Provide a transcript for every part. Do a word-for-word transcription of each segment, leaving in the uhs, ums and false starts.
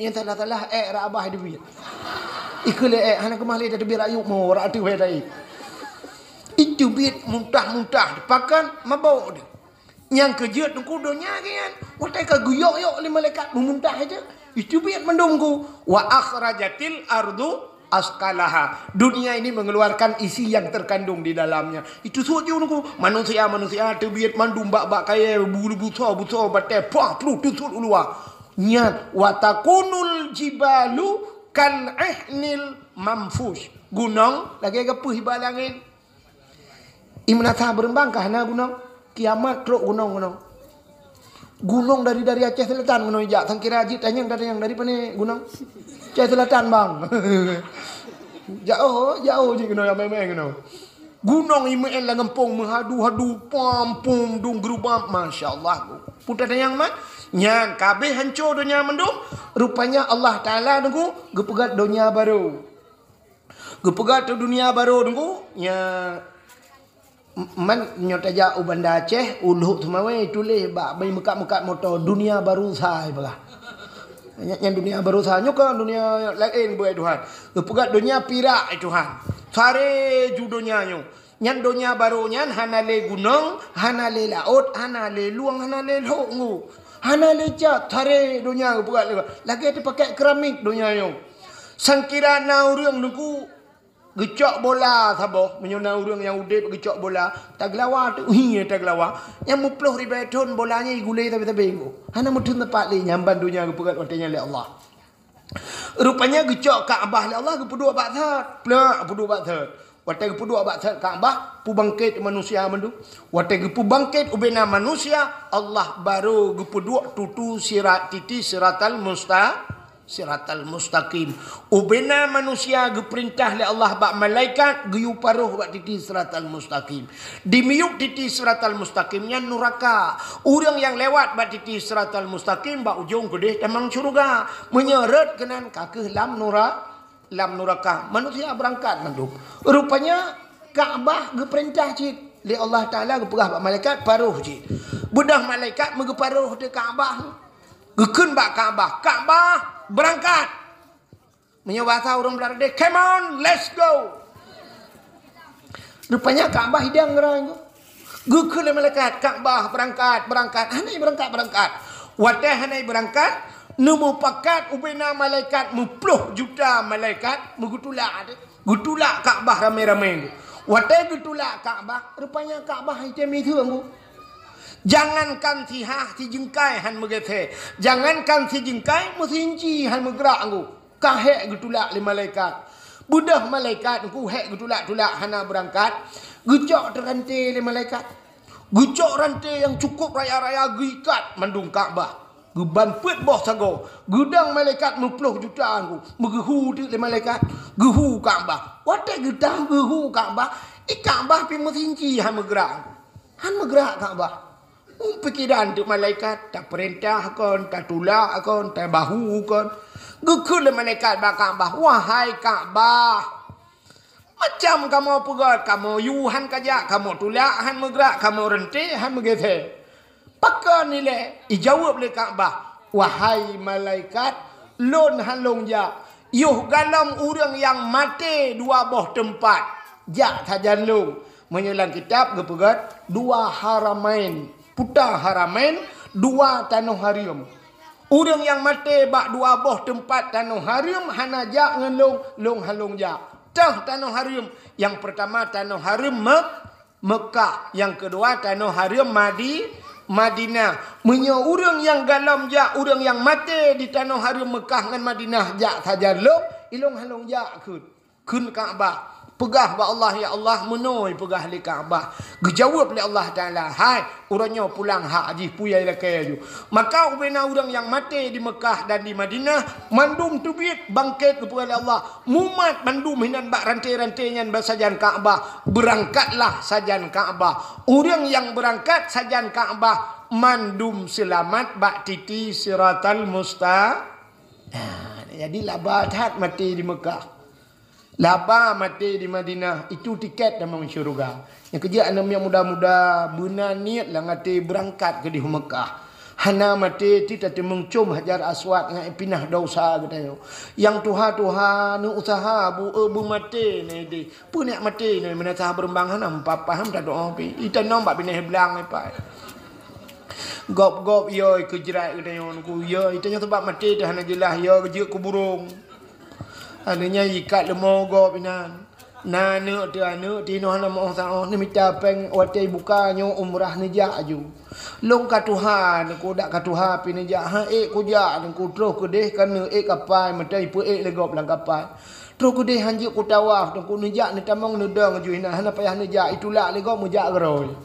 Nyang salah-salah ék rak abah teubiet. Ikheun lé ék, hana keumah lé tateubiet rak yub mo, rak ateueh bhée taék. Iteubiet muntah-muntah, pakan mabök teuh. Nyang keujeuet teungku donya nyan, watée ka geuyok-yok lé malaikat meumuntah itu, iteubiet mandum ku, wa akhrajatil ardu asqalaha. Dunia ini mengeluarkan isi yang terkandung di dalamnya. Itu sujud teungku, manusia-manusia teubiet mandum bak-bak kayée, bulu buso-buso batée, pah, pluh teusut u luwa. Nyan, wa takunul jibalu kal ihnil manfush. Gunong lagée gapeuh iba langét. Imeunasa beureumbang ka hana gunong. Kiamat trok gunong-gunong. Gunong dari, dari Aceh Selatan gunong ijak. Sangkira jeuet tanyong, tanyong dari pane gunong? Aceh Selatan, bang. Jauh, jauh jih gunong nyang mé-mé gunong. Gunong imeu'en lam gampông meuhadu-hadu, pam, pum, dung geurubab. Masya Allah. Putra tanyong mat. Nyan, kabeh hanco donya mandum. Rupanya Allah Ta'ala nunggu geupeugah donya barô. Geupeugah tu dunia barô teungku, nya, man nyoe tajak u Banda Aceh, u Lhok Seumawé tuléh bak bai meukat-meukat moto, dunia baroesa ipeugah. Nyan, nyan dunia baroesa, nyoe kon dunia laén beuet Tuhan. Geupeugah dunia pirak, eh, Tuhan. Saré ju donya nyoe. Nyan donya barô nyan hana lé gunong, hana lé laôt, hana lé lueng, hana lé lhok ngu. Hana lé cat, saré donya geupeugah lé. Lagée teupakék keramik donya nyoe. Sangkira na ureuëng teungku geucok bola saboh, meunyoe na ureuëng nyang udeb geucok bola, tageulawa tu, hi, tageulawa. Nyang meuploh ribée thon bola nyan igulé sabe-sabe ngu. Hana meutheun teumpat lé, nyan ban donya geupeugét watée nyan lé Allah. Rupanya geucok Ka'bah lé Allah geupeuduek bak that, plak, geupeuduek bak that. Watée geupeuduek bak that Ka'bah, peubangkét manusia mandum. Watée geupeubangkét ubena manusia, Allah barô geupeuduek tutu sirat titi siratal musta-, Siratal mustaqim. Ubena manusia geupeurintah lé Allah bak malaikat geuyue paroh bak titi siratal mustaqim. Di miyueb titi siratal mustaqim nyan nuraka. Ureuëng nyang lewat bak titi siratal mustaqim bak ujong keudeh tamong syeuruga. Meunyoe rot keunan ka kheueh lam nura-, lam nuraka. Manusia beurangkat mandum. Rupanya Ka'bah geupeurintah cit lé Allah Taala geupeugah bak malaikat paroh cit. Beudôh malaikat meugeuparoh di Ka'bah. Geukheun bak Ka'bah, "Ka'bah, beurangkat!" Meunyoe basa ureuëng Barat deh, "Come on, let's go!" Rupanya Ka'bah idang geura nyoe. Geukheun lé malaikat, "Ka'bah, beurangkat, beurangkat!" Hana beurangkat, beurangkat. Watée hana beurangkat, neumupakat ubena malaikat meuploh juta malaikat meugeutulak deh. Geutulak Ka'bah ramé-ramé. Watée geutulak Ka'bah, rupanya Ka'bah item itheung. Jangankan sihah sijeungkai han meugeusé, jangankan sijeungkai meusinci han meugrak ngu. Ka hék geutulak lé malaikat. Beudôh malaikat ngu hék geutulak-tulak hana beurangkat, geucok teuh ranté lé malaikat. Geucok ranté nyang cukup raya-raya geuikat mandum Ka'bah. Geuban peuet boh sagoe, geudang malaikat meuploh juta ngu, meugeuhu teuk lé malaikat, geuhu Ka'bah. Watée geudang geuhu Ka'bah, i Ka'bah pih meusinci han meugrak ngu. Han meugrak Ka'bah. Hum pikiran teuk malaikat, tapeurintah kon, tatulak kon, tabahu kon. Geukheun lé malaikat bak Ka'bah, "Wahai Ka'bah, macam kamoe peugét, kamoe yue han kajak, kamoe tulak han meugrak, kamoe ranté han meugeusé. Pakon ilée?" Ijaweueb lé Ka'bah, "Wahai malaikat, lôn han lôn jak. Yoh galom ureuëng nyang maté dua boh teumpat, jak sajan lôn." Meunyoe lam kitab geupeugét dua haramain, puta haramain, dua tanoh hareuem. Ureuëng nyang maté bak dua boh teumpat tanoh hareuem hana jak ngon lôn, lôn han lôn jak. Toh tanoh hareuem, nyang peurtama tanoh hareuem Me-, Meukah, nyang keudua tanoh hareuem Madi-, Madinah. Meunyoe ureuëng nyang galom jak, ureuëng nyang maté di tanoh hareuem Meukah ngon Madinah jak sajan lôn, ilôn han lôn jak kheun. Kheun Ka'bah, peugah bak Allah, "Ya Allah, meunoe," peugah lé Ka'bah. Geujaweueb lé Allah Taala, "Hai, uroe nyoe pulang hak jih, puyai lakée aju." Maka ubena ureuëng nyang maté di Meukah dan di Madinah, mandum teubiet bangkét geupeugah lé Allah, mumat mandum hinan bak ranté-ranté nyan bak sajan Ka'bah, beurangkatlah sajan Ka'bah. Ureuëng nyang beurangkat sajan Ka'bah, mandum seulamat bak titi siratal musta-, nah, jadi laba that maté di Meukah. Laba maté di Madinah, itu tiket tamong syeuruga. Nyang keujeuet aneuk miet muda-muda, beuna niet lam até beurangkat keudeh u Meukah. Hana maté, ti tateumeung com Hajar Aswad ngon pinah dosa geutanyoe. Nyang tuha-tuha neuuseuha bu-, eu, beumaté nyoe deh. Peue nyak maté nyoe, meunan saha beureumbang hana meupapaih, hana tadoa pi. Itanong bak binéh blang ipai. Gob-gob yo keujrat geutanyoe nuku, yo itanyoe sabab maté teuh hana jeulaih, yo geujeuet keu burông. Aneuk nyan ikat leumo gob inan. Na aneuk teuh aneuk tinoh hana meuoh saoh, neumita péng watée buka nyoe umrah neujak aju. Lôn ka tuha, neungku dak ka tuha pi neujak, ha ék kujak, neungku troh keudeh ka neuék kapai, meutai peuék lé gob lam kapai. Troh keudeh hanjeuet kutawaf, neungku neujak neutamong neudong aju inan, hana payah neujak, itulak lé gob meujak geurôi.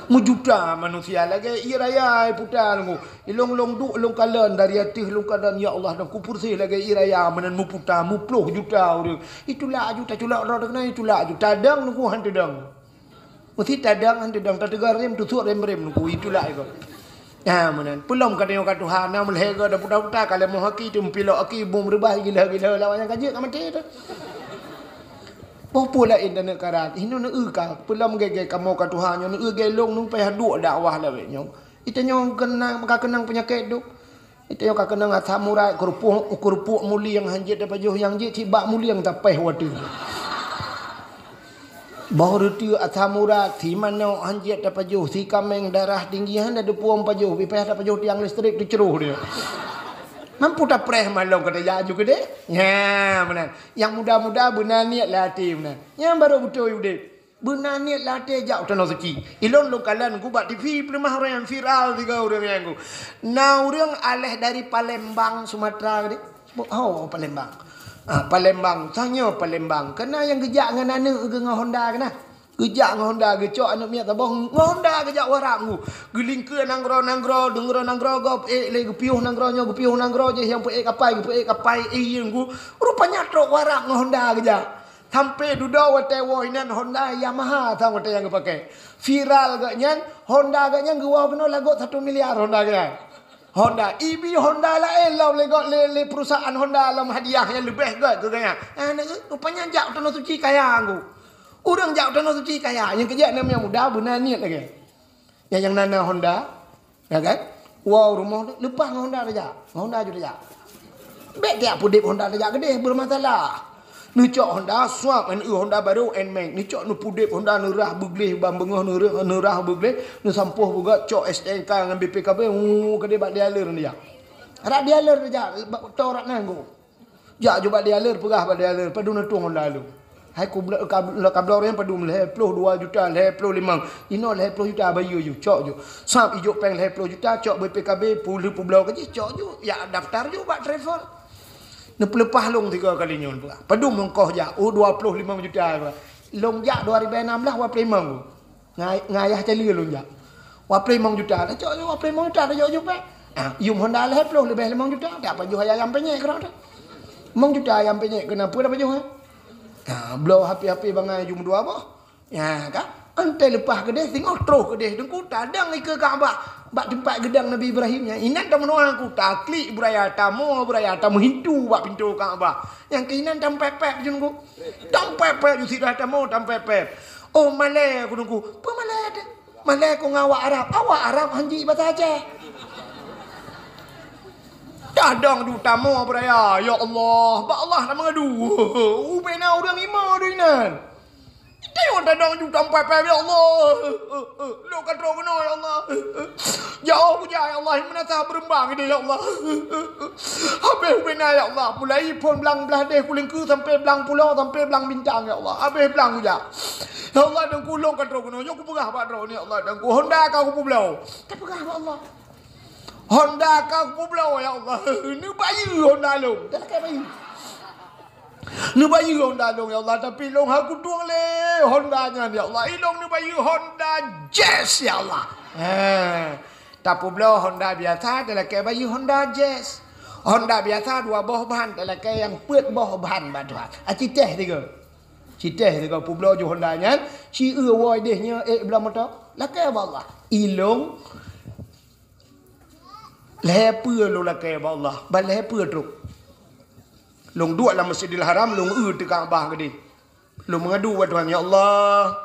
Meujuta manusia lagée ié raya iputa neungku. Ilong lôn duek lôn kalon dari ateueh lôn kalon, ya Allah, dan kupeureuséh lagée ié raya meunan meuputa, meuploh juta ureuëng. Itulak aju taculak droe teukeuna itulak aju. Tadong nuku han teudong. Meusti tadong han teudong, tateuga rem, tusuk rem-rem nuku, itulak iko. Ha, meunan. Peulom ka tanyoe ka tuha, na meulhée goe daputa-puta, ka leumoh aki, teumpilok aki, bom reubah, gila-gila, lawan nyang ka jeuet ka maté teuh. Boh peue laén dan neuk karat, inoe neueu ka, peulom gée-gée kamoe ka tuha nyoe, neueu gée lôn, nupayah duek dakwah lawét nyoe. Itanyoe keunang, ka keunang peunyakét duek. Itanyoe ka keunang asam urat, keurupuk, keurupuk mulieng hanjeuet tapajoh, nyang jeuet cit bak mulieng tapéh watée. Boh reuteuek asam urat, si manok hanjeuet tapajoh, si kaméng darah tinggi hana deupuong pajoh, pih payah tapajoh tiang listrik teucroh dia. Mampu tapreh malom ka tajak aju keudeh? Nya, meunan. Nyang muda-muda beuna niet lam até meunan. Nyan barô beutôi udeb. Beuna niet lam até jak u Tanoh Suci. Ilôn lôn kalon ku bak T V peuleumah ureuëng nyang viral tiga ureuëng nyang ku. Na ureuëng aléh dari Palembang, Sumatera tadi. Oh, Palembang. Ah, Palembang. Tanyoe Palembang. Keunan nyang geujak ngon aneuk geuh ngon Honda keunan. Geujak ngon Honda, geucok aneuk miet saboh ngon Honda geujak u Arab ku. Geulingkeu nanggroe-nanggroe, deungoe nanggroe gob ék lé geupiôh nanggroe nyoe, geupiôh nanggroe jih nyang peuék kapai, geupiôh kapai ék ku. Rupanya trok u Arab ngon Honda geujak. Sampai dudoe watée woe inan Honda Yamaha sang watée nyang geupakai. Viral geuh nyan, Honda geuh nyan geuwoe keunoe lagot satu miliar Honda geuh nyan. Honda, ibi Honda laén lom lé gob lé, lé perusahaan Honda lom hadiah nyang leubeh gét keu geuh nyan. Ah, na, rupanya jak u Tanoh Suci kaya ngku. Ureuëng jak u Tanoh Suci kaya, nyang keujak na nyang muda beuna niet lagée. Nyang, nyang na, na Honda, ya kan? Wow, rumoh tu leupah ngon Honda tajak. Ngon Honda aju tajak. Bék tiap pudeb Honda tajak keudeh, bermasalah. Neucok Honda swab, N E Honda baru, N max. Neucok neupudeb Honda neurah beugleh, ban beungoh neurah, neurah beugleh, neusampoh beugot, cok S T N K ngon B P K B, uu, keudeh bak dealer neujak. Rak dealer tajak, bak torak nanggo. Jak ju bak dealer, peugah bak dealer, padum neutueng Honda lôn. Hai ku blo-, ka, ka bloe rém padum, lhée ploh dua juta, lhée ploh limong. Inoe lhée ploh juta bayeue ju, cok ju. Sab ijok péng lhée ploh juta, cok B P K B, puluh publoe ka jih, cok ju. Ya daftar ju bak travel. Neupeuleupah lôn tiga kali nyoe peugah. Padum ongkoh jak, oh dua ploh limong juta peugah. Lôn jak dua ribée nam blah, dua ploh limong. Ngai-, ngayah cali lôn jak. Waploh limong juta, dah cok ju, waploh limong juta, dah cok ju peh. Ah, yum Honda lhée ploh leubeh limong juta, dak pajoh ayam penyek keudroe teuh. Limong juta ayam penyek keunan peue dak pajoh, eh? Ah, bloe hape-hape bangai jum dua boh. Ya, kan? Antai leupah keudeh, singoh troh keudeh, teungku tadong ikeue Ka'bah. Bak teumpat geudang Nabi Ibrahim nyan. Inan tameunoe ku taklik beuraya, tamoe beuraya, tameuhintu bak pintoe Ka'bah. Nyang keuh inan tampép-pép ju teungku. Tampép-pép ju sidah tamoe tampép-pép. Oh, malée ku teungku. Peue malée teuh? Malée ku ngon awak Arab. Awak Arab han jeuet basa Aceh. Tadong ju tamoe beuraya, ya Allah, bak Allah na meungadu. Ubena ureuëng imo doi nan. Tengok tadong ju tampép-pép, ya Allah. Lôn ka troh keunoe, ya Allah. Jauh kujak, ya Allah, meunasah beureumbang ideh, ya Allah. Habéh ubena, ya Allah. Mulai phon blang blah deh Kulingkeu sampai blang pulo, sampai blang bintang, ya Allah. Habéh blang kujak. Ya Allah, dan ku lôn ka troh keunoe, nyoe kupeugah bak droeneuh, ya Allah, dan ku Honda ka kupeubloe. Tapeugah bak Allah. Honda ka kupeubloe, ya Allah. Neubayeue Honda lôn. Dah lakée bayeue. Neubayeue Honda lôn, ya Allah, tapi lôn hana kutueng lé Honda nyan, ya Allah. Ilôn neubayeue Honda Jazz, ya Allah. Eh, tapeubloe Honda biasa, talakée bayeue Honda Jazz. Honda biasa dua boh ban, talakée nyang peuet boh ban bak Tuhan. Ah, citeh tiga. Citeh tiga peubloe ju Honda nyan, ci eu woe deh nyoe ék bloe moto. Lakée bak Allah. Ilôn lhée peue lôn lakée bak Allah, ban lhée peue trok. Lôn duek lam Masjidil Haram, lôn eu teuka Ka'bah keudeh. Lôn meungadu bak Tuhan, "Ya Allah,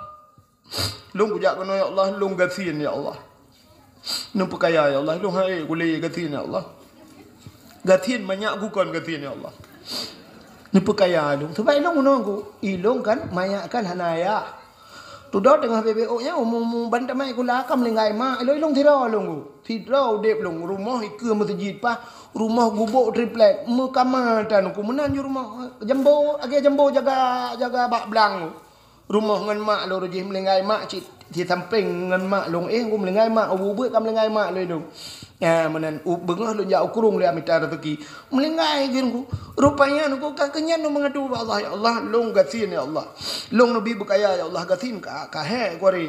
lôn kujak keunoe, ya Allah, lôn gasien, ya Allah. Neupeukaya, ya Allah, ilong hai gulée gasien, ya Allah. Gasien manyak gukon gasien, ya Allah. Neupeukaya ilong. Sebab ilong nunggu. Ilong kan manyak kan hana ayah. Tudoe teungoh bebek ôk nyan umu-umu ban tamai kula ka meulinggai mak. Ilong-ilong sidroe lôn gu. Sidroe udeb lôn. Rumoh ikeue meuseujid paih, rumoh gubok triplek. Meukama tan ku meunan ju rumoh jambo, agée jambo jaga, jaga bak blang. Rumoh ngon mak lôn jih meulinggai mak cit sisampéng ngon mak lôn, eh, ku meulinggai mak, ubeut ka meulinggai mak lôn. Ya, meunan u-, beungoh lôn jak u krueng lé mita raseuki. Meulinggai geuh ku. Rupanya ku ka keunyan lôn meungadu bak Allah, ya Allah, lôn gasien ya Allah. Lôn neubi beukaya ya Allah, gasien ka, ka hék kuari.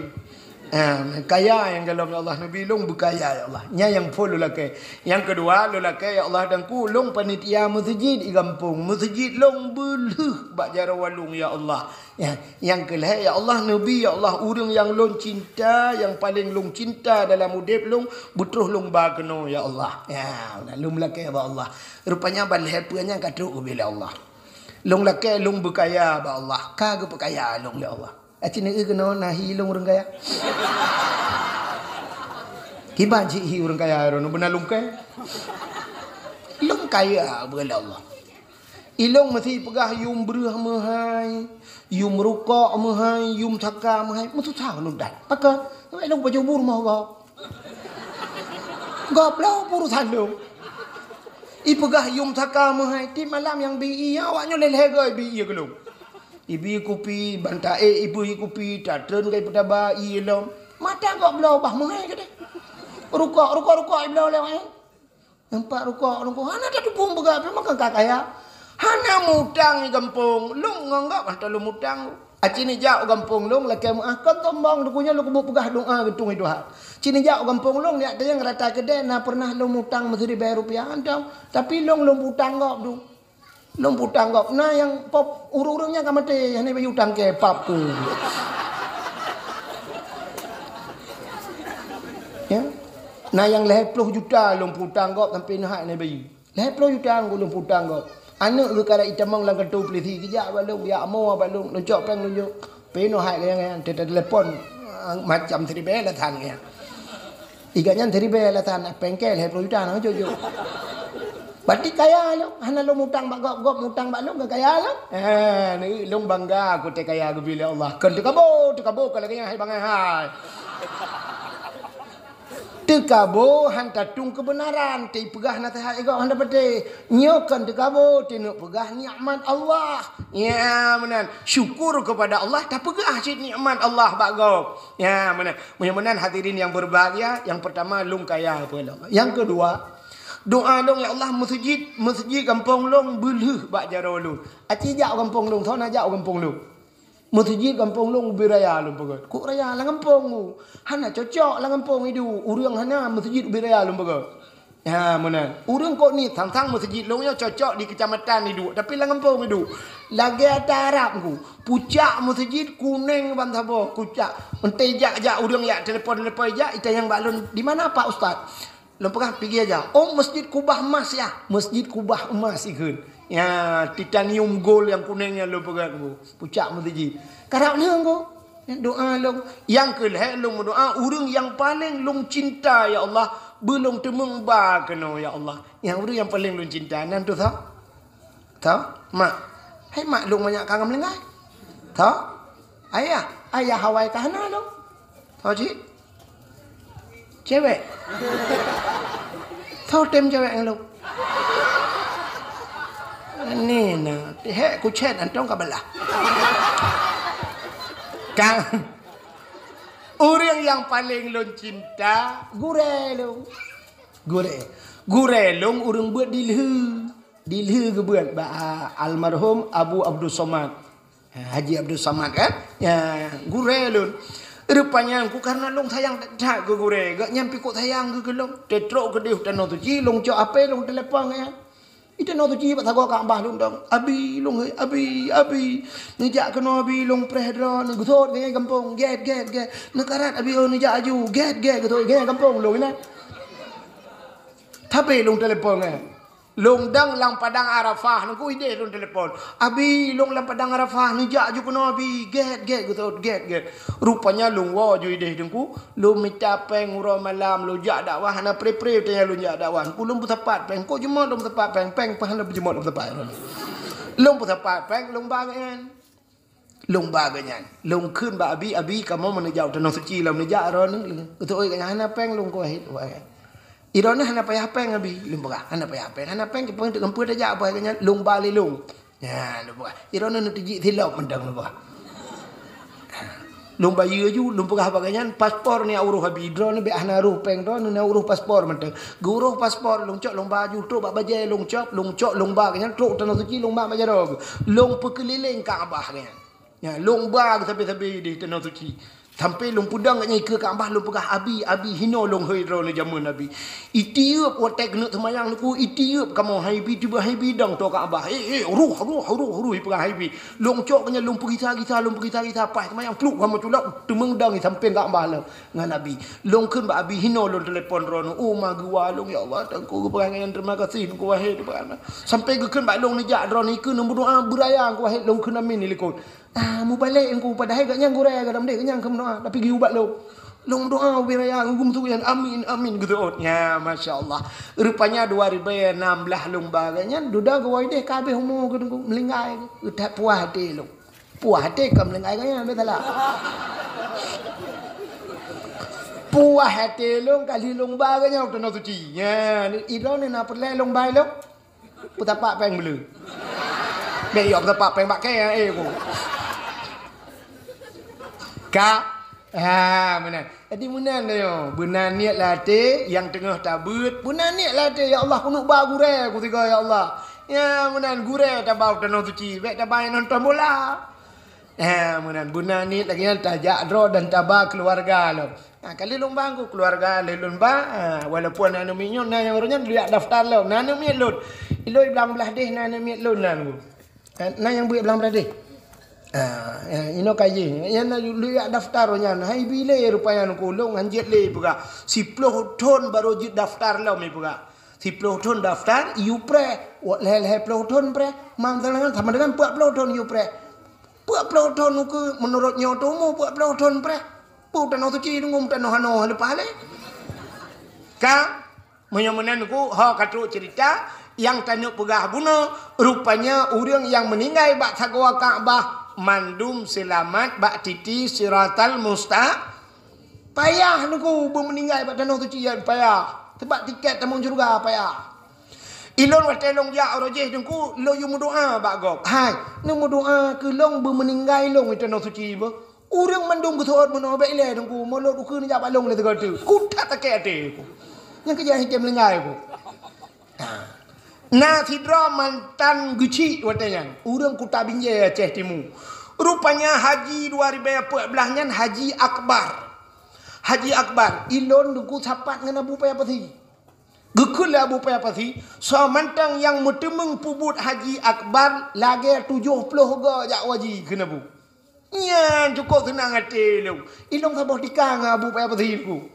Ha, kaya nyang golom ya Allah, neubi lôn beukaya ya Allah. Nyan nyang phôn lôn lakée. Nyang keudua lôn lakée ya Allah dan ku lôn panitia meuseujid di gampông. Meuseujid lôn beulheueh bak jaroe walong ya Allah. Ya, nyang keulhée ya Allah, neubi ya Allah, ureuëng nyang lôn cinta, nyang paleng lôn cinta dalam udeb lôn, beutroh lôn ba keunoe ya Allah. Ya, lôn lakée bak Allah. Rupanya ban lhée peue nyang ka trok ubé lé Allah. Lôn lakée lôn beukaya bak Allah, ka geupeukaya lôn lé Allah. Aci neueu keunoe na hi lôn ureuëng kaya. Kiban cit hi ureuëng kaya droeneuh beuna lôn kée. Lôn kaya bak Allah. Ilong meusi peugah yum breueh meuhai, yum rukok meuhai, yum saka meuhai, meususah lôn that. Pakon? Sabab ilong pajoh bu rumoh gob. Gob lom urusan lôn. Ipeugah yum saka meuhai, tiep malam nyang bi ié, awak nyoe lé lhée goe bi ié keu lôn. Ibi kupi, ban taék ibi kupi, tatreun kai peutaba ié lom. Mata gob bloe bah meuhai keudeh. Rukok, rukok, rukok ibloe lé awak nyan. Nampak rukok lôn ku hana tatupông peugah, tapi makon ka kaya. Hana mutang di gampông, lôn ngon gob hana lôn mutang. Aci neujak u gampông lôn lakée meuah kon sombong, deungon nyan lôn keubuet peugah doa geutung di Tuhan. Ci neujak u gampông lôn, neujak tanyong rata keudée na peureunah lôn mutang meusiribée rupiah, hana. Tapi lôn, lôn mutang gob tu. Lôn mutang gob. Na nyang pop ureuëng-ureuëng nyan ka maté, hana bayeue utang kée pap tu. Ya. Na nyang lhée ploh juta lôn mutang gob sampai neuhai hana bayeue. Lhée ploh juta lôn mutang gob. Aneuëk geuh ka itamong lam kantô polisi, geujak bak lôn, geujak amoe bak lôn, lôn cok péng lôn jok. Pinoh hai lé nyan, teutelepon, ah, macam siribée alasan nyan. Iga nyan siribée alasan, péng kée lhée ploh juta na jok-jok. Berarti kaya lôn, hana lôn mutang bak gob, gob mutang bak lôn, ka kaya lôn. Eh, ni lôn bangga ku teu kaya geubi lé Allah. Kon teukabo, teukabo ka lagée nyan hai bangai hai. Teukabo han tatueng keubeunaran, teupeugah naseuhat igob han tapatéh. Nyoe kon teukabo, teuneuk peugah nikmat Allah. Ya, meunan. Syukur kepada Allah, tapeugah cit nikmat Allah bak gob. Ya, meunan. Meunyoe meunan hadirin yang berbahagia, yang pertama, lôn kaya peue lom. Yang kedua, doa lôn, "Ya Allah, meuseujid, meuseujid gampông lôn beulheueh bak jaroe lôn." Aci jak u gampông lôn, soe na jak u gampông lôn. Meuseujid gampông lôn ubé raya lôn peugah. Kok raya lam gampông? Hana cocok lam gampông iduek. Ureuëng hana meuseujid ubé raya lôn peugah. Ha, meunan. Ureuëng kok ni sang-sang meuseujid lôn nyoe cocok di kecamatan iduek, tapi lam gampông iduek. Lagée ata Arab ku. Pucak meuseujid kuneng ban saboh pucak. Entée jak-jak ureuëng jak telepon-telepon jak, itanyong bak lôn, "Di mana Pak Ustaz?" Lôn peugah, "Pigi aja." "Oh, Masjid Kubah Emas ya." Masjid Kubah Emas ikheun. Ya, titanium gold nyang kuneng nyan lôn peugah bu. Pucak meuseujid. Karab lheueh ku. Doa lôn. Nyang keulhée lôn meudoa, ureuëng nyang paleng lôn cinta, ya Allah, beulôn teumeung ba keunoe, ya Allah. Nyang ureuëng nyang paleng lôn cinta, nan tu tho? Tho? Mak. Hai mak lôn manyak ka ngon meulinggai. Tho? Ayah. Ayah awai ka hana lôn. Tho cit? Cewek. Tho tem cewek ngon lôn. Ni na, hék kucét antong ka beulah. Kang. Ureuëng nyang paleng lôn cinta, gurée lôn. Gurée. Gurée lôn ureuëng beuet dilheueh. Dilheueh geubeuet bak almarhum Abu Abdul Somad. Ha, Haji Abdul Somad kan? Ya, gurée lôn. Rupanya ku karena lôn sayang that-that keu gurée. Gak nyan pih kok sayang keu lôn. Teutrok keudeh tanoh suci, lôn cok ape lôn telepon nyan. Di tanoh suci bak sagoe Ka'bah lôn dong. "Abi lôn, hei, Abi, Abi. Neujak keunoe Abi lôn preh droe, neugeusot ngon gampông. Gét, gét, gét. Neukarat Abi, oh, neujak aju. Gét, gét, geusot ngon gampông lôn inan." Tapi lôn telepon nyan. Lôn dang lam padang Arafah, Teungku, idéh lôn telepon. "Abi, lôn lam padang Arafah, neujak ju keunoe, Abi. Gét, gét," geutot, "gét, gét." Rupanya lôn woe ju idéh, Teungku, lôn mita péng uroe malam, lôn jak dakwah, hana pre-pre teuh lôn jak dakwah. Teungku, lôn peusapat péng, kok jumôt lôn peusapat péng, péng pah lôn jumôt lôn peusapat. Lôn peusapat péng, lôn ba gobnyan. Lôn ba gobnyan. Lôn kheun bak Abi, "Abi, kamoe meuneujak u Tanoh Suci lom, neujak droeneuh." Geuteuk gobnyan, "Hana péng lôn, Teungku Wahid." "Droeneuh hana payah péng, Abi." Lôn peugah, "Hana payah péng, hana péng, kipeue teuk keupeue tajak bak gobnyan, lôn ba lé lôn." Nyan, lôn peugah, "Droeneuh neuteujik silop mantong," lôn peugah. Lôn bayeue ju, lôn peugah bak gobnyan, "Paspor neujak uroh, Abi, droeneuh bék hana roh péng, droeneuh neujak uroh paspor mantong." Geuroh paspor, lôn cok, lôn ba ju, trok bak bajèe, lôn cop, lôn cok, lôn ba gobnyan, trok Tanoh Suci, lôn ba bak jaroe. Lôn peukeulileng Ka'bah gobnyan. Nyan, lôn ba geusabe-sabe di Tanoh Suci. Sampoe lôn peudong gobnyan ikeue Ka'bah, lôn peugah, "Abi, Abi, hinoe lôn hôi droeneuh jameun, Abi. Itieup watèe keuneuk seumayang, Teungku, itieup kamoe, hai Abi, tiba hai Abi dong toe Ka'bah. Eh, eh, roh, roh, roh, roh," ipeugah hai Abi. Lôn cok gobnyan, lôn peugisa-gisa, lôn peugisa-gisa, paih seumayang, pluk, kamoe culok, teumeung dong i sampéng Ka'bah lom ngon Abi. Lôn kheun bak Abi, "Hinoe lôn telepon droeneuh." Oh, ma geuwa lôn, "Ya Allah, Teungku, geupeugah nyan, terima kasih, Teungku Wahid." Sampoe geukheun bak lôn, "Neujak droeneuh ikeue neumeudoa beuraya, Teungku Wahid." Lôn kheun, "Amin," ilikot. Ah, mubalek Teungku, padahai gobnyan gurèe, kadang deh gobnyan keu meudoa, tapi geuyue bak lôn. Lôn meudoa ubé raya, geugum tu nyan, "Amin, amin," geuteuk. Ya, masya Allah. Rupanya dua ribèe nam blah lôn ba gobnyan, dudoe geuwoe deh ka habéh umu geuh Teungku, meuninggai geuh. That puah até lôn. Puah até ka meuninggai gobnyan, bèk salah. Puah até lôn ka lheueh lôn ba gobnyan u Tanoh Suci. Nyan, idroeneuh na peureulèe lôn ba lôn. Peusapat péng beu le. Bèk yok peusapat péng bak kèe, eh, ku. Ka? Ha, meunan. Jadi meunan nyoe, beuna niet lam até nyang teungoh tabeuet, beuna niet lam até, "Ya Allah, keuneuk ba gurèe kusigoe, ya Allah." Ya, meunan gurèe taba u Tanoh Suci, bèk taba nyang nonton bola. Ha, meunan beuna niet lagèe nyan tajak droe dan taba keuluwarga lom. Ha, ka lheueh lôn ba Teungku, keuluwarga lheueh lôn ba, ha, walaupun na aneuk miet nyoe, na nyang uroe nyan lôn jak daftar lom, na aneuk miet lôn. Ilôn i Blang Blahdeh na aneuk miet lôn na Teungku. Ha, na nyang beuet Blang Blahdeh. Ha, ha, inoe ka jih. Nyan na lôn jak daftar uroe nyan. Hai bi lé rupanya Teungku, lôn hanjeuet lé ipeugah. Siploh thon barô jeuet daftar lom ipeugah. Siploh thon daftar, iyue preh. Wah, lhèe-lhèe ploh thon preh. Mantong sama dengan peuet ploh thon iyue preh. Peuet ploh thon ukeue, meunurot nyoe teumu peuet ploh thon preh. Peue Tanoh Suci deungon tanoh hanoh leupah lé. Ka, meunyoe meunan Teungku, ho ka trok ceurita nyang taneuk peugah bunoe, rupanya ureueng nyang meuninggai bak sagoe Ka'bah mandum seulamat bak titi Siratal Musta-, payah Teungku beumeuninggai bak Tanoh Suci nyan payah. Sabab tiket tamong syeuruga payah. Ilôn watèe lôn jak uroe jéh Teungku, lôn yue meudoa bak gob. Hai, neumeudoa keu lôn beumeuninggai lôn i Tanoh Suci beuh. Ureueng mandum geuseuôt meunoe bèk ilèe Teungku, mulod ukeue neujak bak lôn lé sigoe teuk. Ku that sakét até ku. Nyang keujah item meuninggai ku. Ha. Na sidroe mantan geuchik watèe nyan, ureueng Kuta Binjai Aceh Timu. Rupanya haji dua ribèe peuet blah nyan Haji Akbar. Haji Akbar, ilôn Teungku sapat ngon Abu Paya Pasi. Geukheun lé Abu Paya Pasi, soe mantong nyang meuteumeung peubuet Haji Akbar lagèe tujoh ploh goe jak haji kheun Abu. Nyan cukôp seunang até lôn. Ilôn saboh tika ngon Abu Paya Pasi Teungku.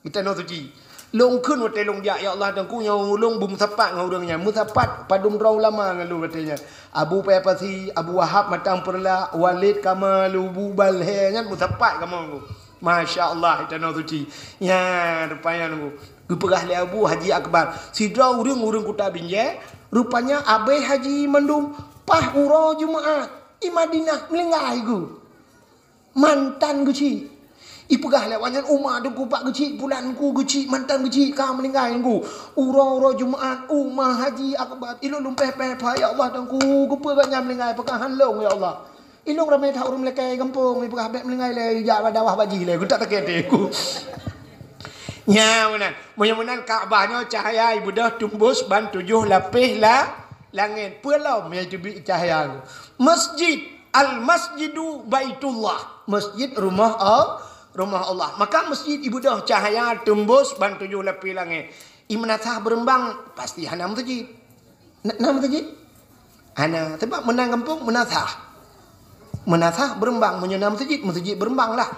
Di Tanoh Suci. Lôn kheun watèe lôn jak, "Ya Allah, Teungku, nyoe ulôn beumeusapat ngon ureueng nyan." Meusapat padum droe ulama ngon lôn watèe nyan. Abu Paya Pasi, Abu Wahab Matang Peureulak, Walid Kamal, Abu Balhè nyan meusapat kamoe Teungku. Masya Allah, di Tanoh Suci. Nyan, rupanya Teungku. Geupeugah lé Abu Haji Akbar. Sidroe ureueng-ureueng Kuta Binjai, rupanya abéh haji mandum, paih uroe Jumaat, i Madinah meuninggai geuh. Mantan geuchik. Ipeugah lé awak nyan, "Uma Teungku pat geuchik, pulan Teungku geuchik, mantan geuchik ka meuninggai Teungku. Uroe-uroe Jumaat, uma Haji Akbar." Ilôn lôn pèh-pèh, "Ya Allah Teungku, keupeue gobnyan meuninggai, pakon han lôn ya Allah?" Ilôn ramé that ureueng lakèe gampông, ipeugah bèk meuninggai lé, jak bak dakwah bak jih lé, geutak sakét até ku. Nyan meunan. Meunyoe meunan Ka'bah nyoe cahya ibeudôh teumbus ban tujoh lapéh la-, langèt. Peue lom nyang teubiet cahya nyoe? Masjid, Al-Masjidu Baitullah. Masjid rumoh Al-, rumoh Allah. Maka masjid ibeudôh cahya teumbus ban tujoh lapéh langèt. I meunasah beureumbang, pasti hana meuseujid. Na, na meuseujid? Hana, sabab meunan gampông meunasah. Meunasah beureumbang, meunyoe na meuseujid, meuseujid beureumbang lah.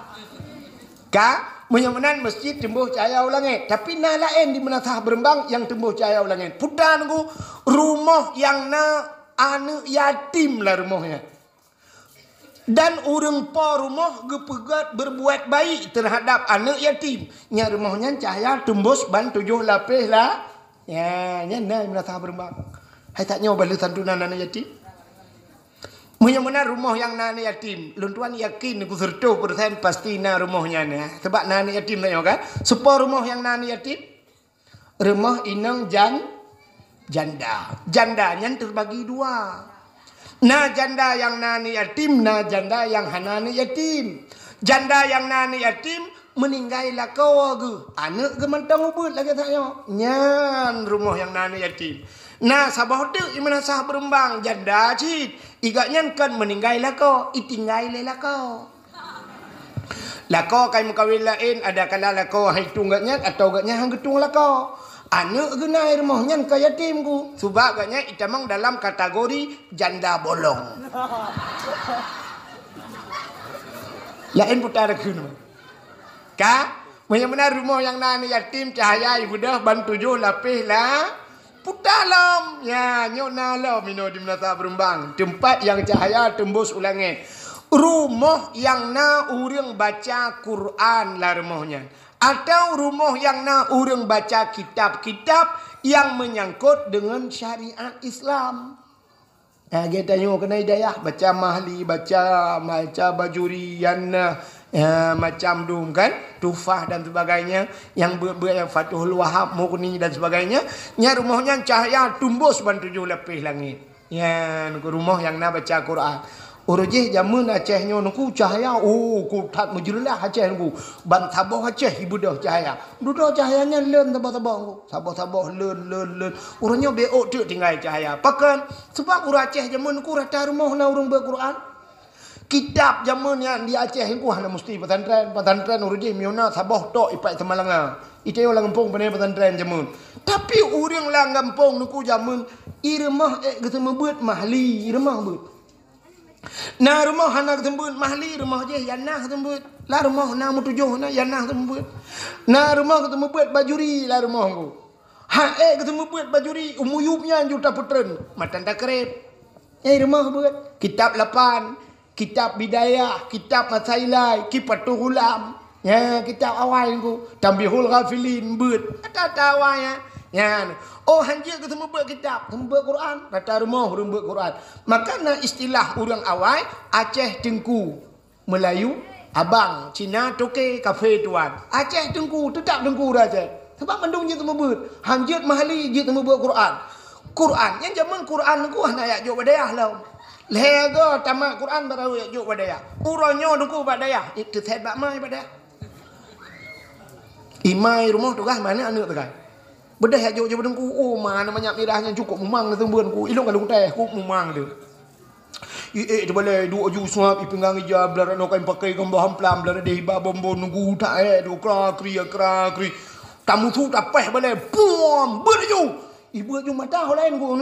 Ka? Meunyoe meunan, masjid teumbôh cahya u langét, tapi na laén di Meunasah Beureubang nyang teumbôh cahya u langét. Peue teuk, rumoh nyang na aneuk yatim lam rumoh nyan. Dan ureuëng po rumoh geupeugét berbuat baik terhadap aneuk yatim. Nyan rumoh nyan cahya teumbôh ban tujoh lapéh la-, ya, nyan na Meunasah Beureubang. Hai tanyoe bak lheueh santunan aneuk yatim. Meunyoe meunan rumoh nyang na aneuk yatim, lôn tuan yakin ku seureutôh persen pasti na rumoh nyan, ya. Sebab na aneuk yatim tanyoe kan. Soe po rumoh nyang na aneuk yatim? Rumoh inong jan-, janda. Janda nyan teubagi dua. Na janda nyang na aneuk yatim, na janda nyang hana aneuk yatim. Janda nyang na aneuk yatim, meuninggai lakoe geuh, aneuk geuh mantong ubit lagée tanyoe. Nyan rumoh nyang na aneuk yatim. Na saboh teuk i Meunasah Beureubang, janda cit. I gobnyan kon meuninggai lakoe, itinggai lé lakoe. Lakoe ka imeukawen laén, adakala lakoe han itueng gobnyan atawa gobnyan han geutueng lakoe. Aneuk geuh na i rumoh nyan ka yatim geuh, sabab gobnyan itamong dalam kategori janda bolong. Laén peue teuk kheun. Ka? Meunyoe meunan rumoh nyang na aneuk yatim cahya ibeudôh ban tujoh lapéh la-, peue teuk lom. Ya, nyoe na lom inoe di Meunasah Beureubang, teumpat nyang cahya teumbôh u langét. Rumoh nyang na ureuëng baca Quran lam rumoh nyan, atawa rumoh nyang na ureuëng baca kitab-kitab nyang meunyangkot deungon syariat Islam. Ha, geutanyoe keunoe di dayah, baca Mahli, baca, baca Bajuri, Yanah, ya, macam dum kan, Tuhfah dan sebagainya, nyang beuet-beuet nyang Fathul Wahab, Mughni dan sebagainya, nyan rumoh nyan cahya teumbôh ban tujoh lapéh langét. Nyan rumoh nyang na baca Quran. Uroe jih jameun Aceh nyoe nungku cahya, oh, ku that meujeulaih Aceh nungku. Ban saboh Aceh ibeudôh cahya. Dudoe cahya nyan leuen saboh-saboh nungku. Saboh-saboh leuen, leuen, leuen. Uroe nyoe beuôt teuk tinggai cahya. Pakon? Sabab ureuëng Aceh jameun nungku rata rumoh na ureuëng beuet Quran. Kitab jameun nyan di Aceh nungku hana musti pesantren. Pesantren uroe jih meunyoe na saboh tok ipat Samalanga. Itanyoe lam gampông pane pesantren jameun. Tapi ureuëng lam gampông nungku jameun, i rumoh ék geuseumeubeuet Mahli, i rumoh beuet. Na rumoh hana geuseumeubeuet Mahli, rumoh jih Yanah geuseumeubeuet. Lam rumoh na meutujoh na Yanah geuseumeubeuet. Na rumoh geuseumeubeuet Bajuri lam rumoh nungku. Ha ék geuseumeubeuet Bajuri, umu yup nyan ju tapeutreun, matan takreb. Eh, rumoh beuet. Kitab lapan, kitab Bidayah, kitab Masailai, Kifatul Ghulam. Ya, kitab awai nungku. Tanbihul Ghafilin beuet. Ata-ata awai ya. Nyan. Oh, hanjeuet geuseumeubeuet kitab, seumeubeuet Quran. Rata rumoh ureuëng beuet Quran. Maka na istilah ureuëng awai, Aceh Teungku, Meulayu abang, Cina toke, kafé tuan. Aceh Teungku, teutap Teungku ureuëng Aceh. Sabab mandum jeuet seumeubeuet. Hanjeuet Mahli jeuet seumeubeuet Quran. Quran, nyan jameun Quran nungku hana jak jok bak dayah lom. Lhée goe tamat Quran baru jak jok bak dayah. Uroe nyoe nungku bak dayah, eh, teusét bak ma i bak dayah. I ma i rumoh tugaih ma aneuk-aneuk tugaih. Beudôh jak jok, jok bak teungku, oh, ma aneuk manyak mirah nyan cukôp mumang lé teumbeuen ku, ilong ka lôn teh, ku mumang lé. I ék teubalée, duek aju suab, i pinggang ija, blah rot noe kain pakai, gamba hamplam, blah rot deh iba bonbon, nunggu tak ék, duek kra kri, kra kri. Tamusu tapeh balée, puam, beuet aju. Ibu aju mata ho laén ku.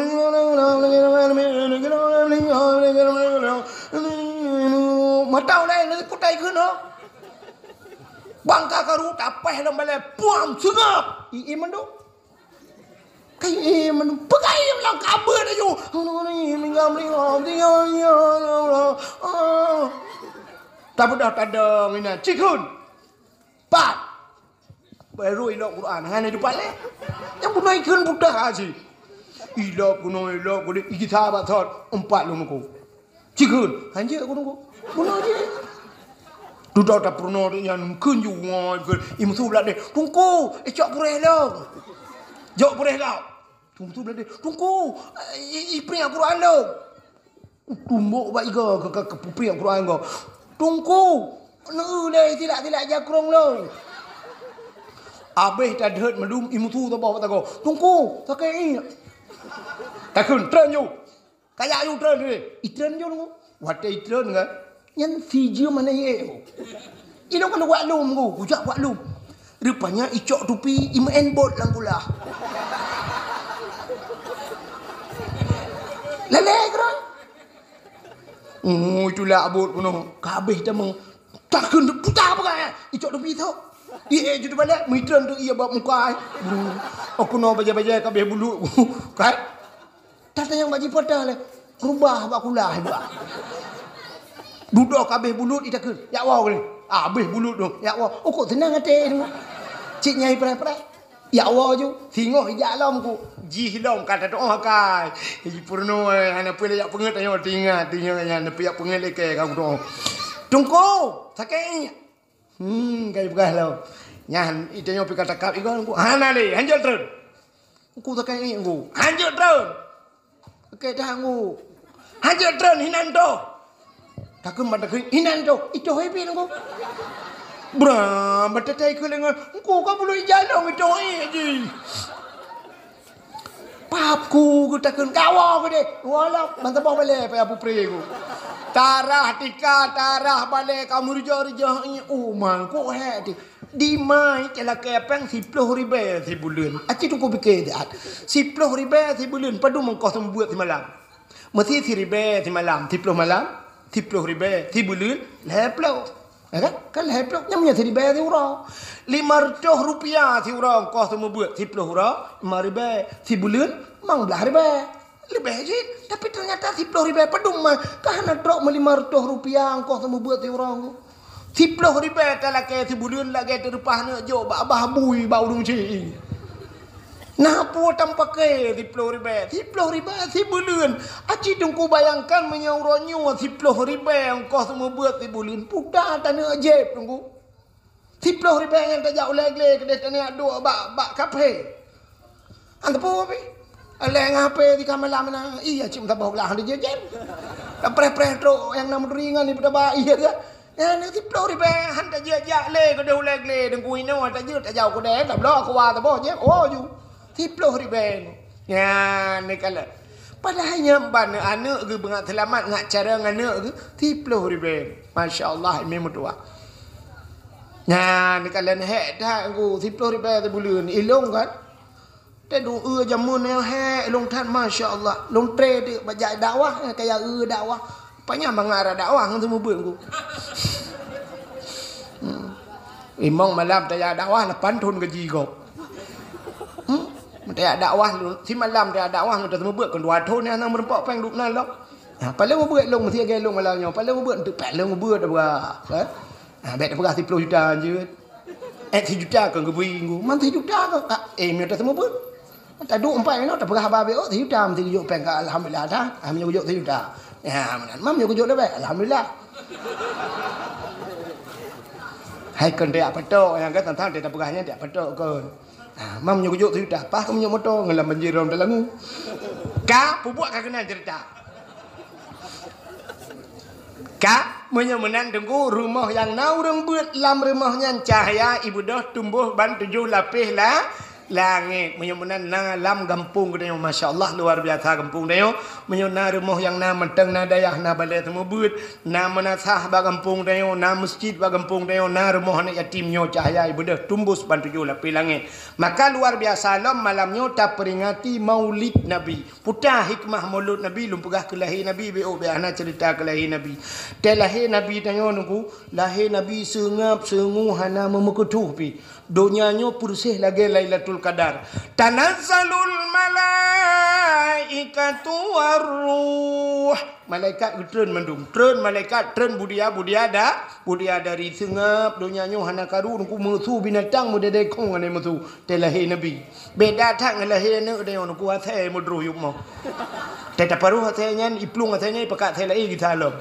Mata ho laén, lagi putai keunoe. Bangka karu tapeh lam balée, puam, seungab. I, i mandum. Kai, eh, mandum. Peugah i lam kabeuet aju. Tabeudôh tadong inan. Cikheun. Pat. Baru ilok Quran. Hana dipat lé. Nyang bunoe ikheun buta aji. Ilok bunoe, ilok bunoe. Iki sahabat sot. Empat lom ku. Cikheun. Hanjeuet ku teungku. Bunoe jih. Dudoe tapeurunoe nyan kheun ju ngon kheun. I musu blah deh. Teungku, icok puréh lom. Jok puréh kau. Teungku blah deh. Teungku, i, i, ipriek Quran lom. Tumbok bak iga ke, ke, ke pupriek Quran ko. Teungku, neu lé silak-silak jakrong lom. Abéh tadeuet meulum i musu saboh bak tago. Teungku, sakét i. Takheun, treun ju. Kajak ju treun deh. I treun ju nunggu. Watée i treun kan. Nyan si jeuem aneuk yé. Ilong ka lôn wak lom ku, kujak wak lom. Rupanya icok tupi, imeu'en bot lam kulah. Lalé keudroe. Oh, itulah abot keunoe. Ka abéh tamong. Takheun puta peugah, icok tupi tu. Ie jeuet balek, meuitrön tu ie bak muka ai. Aku noe bajai-bajai ka abéh bulut. Kan? Tatanyong bak jipata lé. Rubah bak kulah dua. Dudoe ka abéh bulut itakheun. Yak woe lé. Ah, abéh bulut tu. Yak woe. Oh, kok seunang até tu. Cit nyai preh-preh. Yak woe ju. Singoh ijak lom ku. Jih lom ka tatuoh akai. Ji peurunoe, hana peue lé yak peungeut tanyoe, tingat, tingat nyan, neupeuyak peungeut lé kèe ka kudoe. Teungku, sakét. Hmm, ka jipeugah lom. Nyan, itanyoe pih ka takab igoe, Teungku. Hana lé, hanjeuet treun. Teungku sakét, Teungku. Hanjeuet treun. Sakét that, Teungku. Hanjeuet treun, hinan toh. Takheun ban takheun, hinan toh. Itoh he pih, Teungku. Bra, meuteutei keu lengan. Teungku ka bulut ijak lom, itoh he jih. Pap ku geutakheun, "Kawoe keudeh." Walah, ban saboh balèe payah peupré ku. Tarah tika, tarah balèe ka meurijak-rijak, "Ih, oh, man, kok hék ti." Di ma talakèe péng siploh ribèe sibuleuen. Aci Teungku piké that. Siploh ribèe sibuleuen, padum ongkoh seumeubeuet simalam? Meusi siribèe simalam, siploh malam, siploh ribèe sibuleuen, lhèe ploh. Ya kan? Kan lhèe ploh, nyan meunyo siribèe siuroe. Lima reutôh rupiah siuroe ongkoh seumeubeuet, siploh uroe, lima ribèe sibuleuen, limong blah ribèe. Leubèh jih, tapi teunyata siploh ribèe padum mah, ka hana trok meulimong reutôh rupiah ongkoh seumeubeuet siuroe. Siploh ribèe talakèe sibuleuen lagèe teureupah neuk jok bak babah bui bak ureueng chik. Na peue tampakèe siploh ribèe? Siploh ribèe sibuleuen. Aci Teungku bayangkan meunyoe uroe nyoe siploh ribèe ongkoh seumeubeuet sibuleuen, peue taneuk jép Teungku? Siploh ribèe nyan tajak ulèe glé keudeh taneuk duek bak, bak kaphé. An teupeu pih? Alèh ngon H P di ka malam na. Iya, cit meusaboh glah di jép-jép. Tapreh-preh trok nyang na meuturi ngon ipeutaba, iya ke? Nyan siploh ribèe han tajak-jak lé keudeh ulèe glé, Teungku inoe tajak tajak keudeh, tabloe kuah saboh jép, oh ju. Siploh ribèe. Nyan neukalon. Padahai nyan ban aneuk geuh beungat seulamat ngat carông aneuk geuh siploh ribèe. Masya Allah, imé meutuah. Nyan neukalon hék that Teungku, siploh ribèe sibuleuen. Ilong kan? Teuduek jameun nyang hék lôn that, masya Allah. Lôn tré teuk bak jak dakwah, eh, kaya eu dakwah. Panyang mangat rot dakwah ngon seumeubeuet ku. Hmm. Imong malam tajak dakwah lapan thon gaji gob. Hmm. Tajak dakwah, simalam tajak dakwah ngon seumeubeuet kon dua thon nyang meureumpok péng duek nan lom. Ha, paléng meubeuet lôn meusigoe lôn malam nyoe, paléng meubeuet enteuk paléng meubeuet dah beurah. Eh? Ha, bèk tapeugah siploh juta jeuet. Eh, sijuta kon geubri Teungku. Man sijuta kon. Ka, eh, meunyoe taseumeubeuet. Taduek empat inoe tapeugah haba bèk, oh, sijuta meusti geujok péng ka, alhamdulillah dah. Ah, meunyoe geujok sijuta. Ya, meunan. Man meunyoe geujok leubèh, alhamdulillah. Hai kon tajak patok, nyang kan tantang tapeugah nyan tajak patok kon. Ah, man meunyoe geujok sijuta, paih kon meunyoe moto ngon lam banjir rom talangu. Ka, peubuet ka keunan cerita. Ka, meunyoe meunan Teungku, rumoh nyang na ureueng beuet lam rumoh nyan cahya ibeudôh tumboh ban tujoh lapéh la-, langét. Meunyoe meunan na lam gampông geutanyoe, masya Allah, luar biasa gampông tanyoe. Meunyoe na rumoh nyang na mantong na dayah, na balèe seumeubeuet, na meunasah bak gampông tanyoe, na meuseujid bak gampông tanyoe, na rumoh aneuk yatim nyoe cahya ibeudôh tumbus ban tujoh lapéh langét. Maka luar biasa lom malam nyoe taperingati Maulid Nabi. Peue ta hikmah Maulud Nabi, lôn peugah keu lahé Nabi, bèk, oh, bèk hana cerita keu lahé Nabi. Teuh lahé Nabi tanyoe Teungku, lahé Nabi seungab seungue hana meumeukeutoh pih. Donya nyoe peureuseh lagèe Lailatul Qadar. Tanazzalul malaikatu warruh. Malaikat geutreun mandum. Treun malaikat, treun budia, budia da-, budia dari seungab donya nyoe hana karu Teungku meusu binatang meudedekong hana meusu. Teuh lahé Nabi. Beda that ngon lahé aneuk tanyoe Teungku asèe meudroh yub moh. Teuh taparoh asèe nyan, iplueng asèe nyan, ipakat asèe laén gisa lom.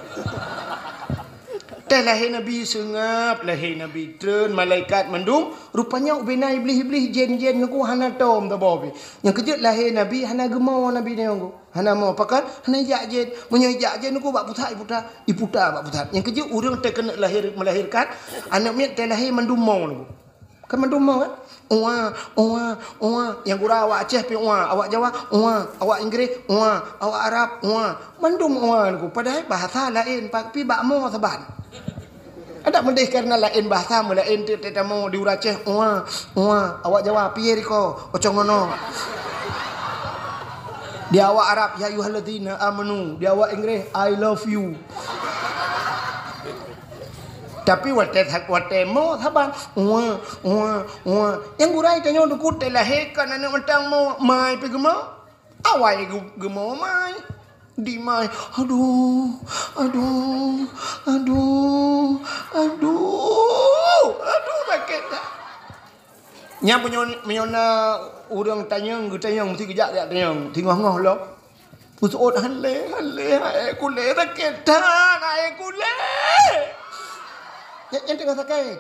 Teuh lahé Nabi seungab, lahé Nabi treun malaikat mandum, rupanya ubena iblih-iblih jén-jén Teungku hana tom saboh pih. Nyang keujeuet lahé Nabi hana geumo Nabi tanyoe Teungku. Hana mo, pakon? Hana ijak jén. Meunyoe ijak jén Teungku bak pusat iputa, iputa bak pusat. Nyang keujeuet ureueng teuh keuneuk lahé, melahirkan, aneuk miet teuh lahé mandum mo Teungku. Kan mandum mo kan? Ua, ua, ua. Nyang gura awak Aceh pih ua, awak Jawa ua, awak Inggris ua, awak Arab ua. Mandum ua Teungku. Padahai bahasa laén, tapi bak mo saban. Adak meudeh karena laén bahasa, meulaén teuk tatamu di ureueng Aceh ua, ua. Awak Jawa piye riko, ocong ono. Di awak Arab, ya ayyuhalladzina amanu. Di awak Inggris, I love you. Tapi watèe, watèe mo saban, "Wa, wa, wa." Nyang gurèe tanyoe dukut teuh lahé kon aneuk mantong mo, mai pih geumo. Awai geu-, geumo mai. Di mai. Aduh, aduh, aduh, aduh, aduh, sakét that. Nyan meunyoe, meunyoe na ureueng tanyong, geutanyong, meusti geujak jak tanyong. Teungoh-ngoh lom. Beuseuôt, "Halé, halé, aé kulé sakét that, aé kulé." Nyan, nyan teungoh sakét.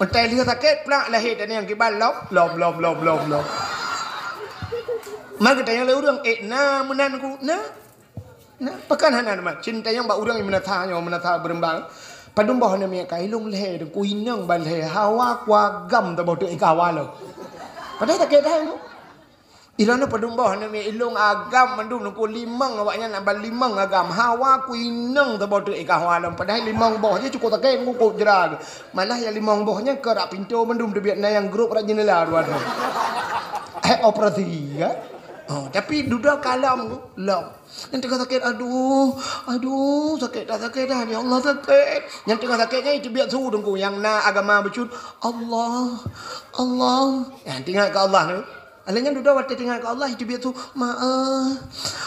Meutai lheueh sakét, plak lahé tanyong kiban lom, lom, lom, lom, lom, lom. Maka geutanyong lé ureueng, "Eh, na meunan ku?" "Na." Nah, pakon hana teuma? Cit tanyong bak ureueng nyang meunasah nyoe, meunasah beureumbang. Padum boh aneuk miet ka ilôn lhèe, ku inong ban lhèe, hawa ku agam saboh teuk i ka hawa lom. Padahai sakét that nyoe. Ilôn padum boh aneuk miet ilôn agam mandum, ku limong awaknyan ban limong agam. Hawa ku inong saboh teuk i ka hawa lom. Padahai limong boh jih cukôp sakét, ku kok jra. Malah nyang limong boh nyan ka rab pintoe mandum teubiet, na nyang grôp rab jeundela dua droe. Eh, operasi, kan? Oh, tapi dudoe ka lom, lom. Nyang teungoh sakét, "Aduh, aduh, sakét that, sakét that, ya Allah, sakét." Nyang teungoh sakét nyan iteubiet su teungku, nyang na agama bacut, "Allah, Allah." Nyang teuingat keu Allah tu. Alah nyan dudoe watèe teuingat keu Allah, iteubiet su, "Maaf.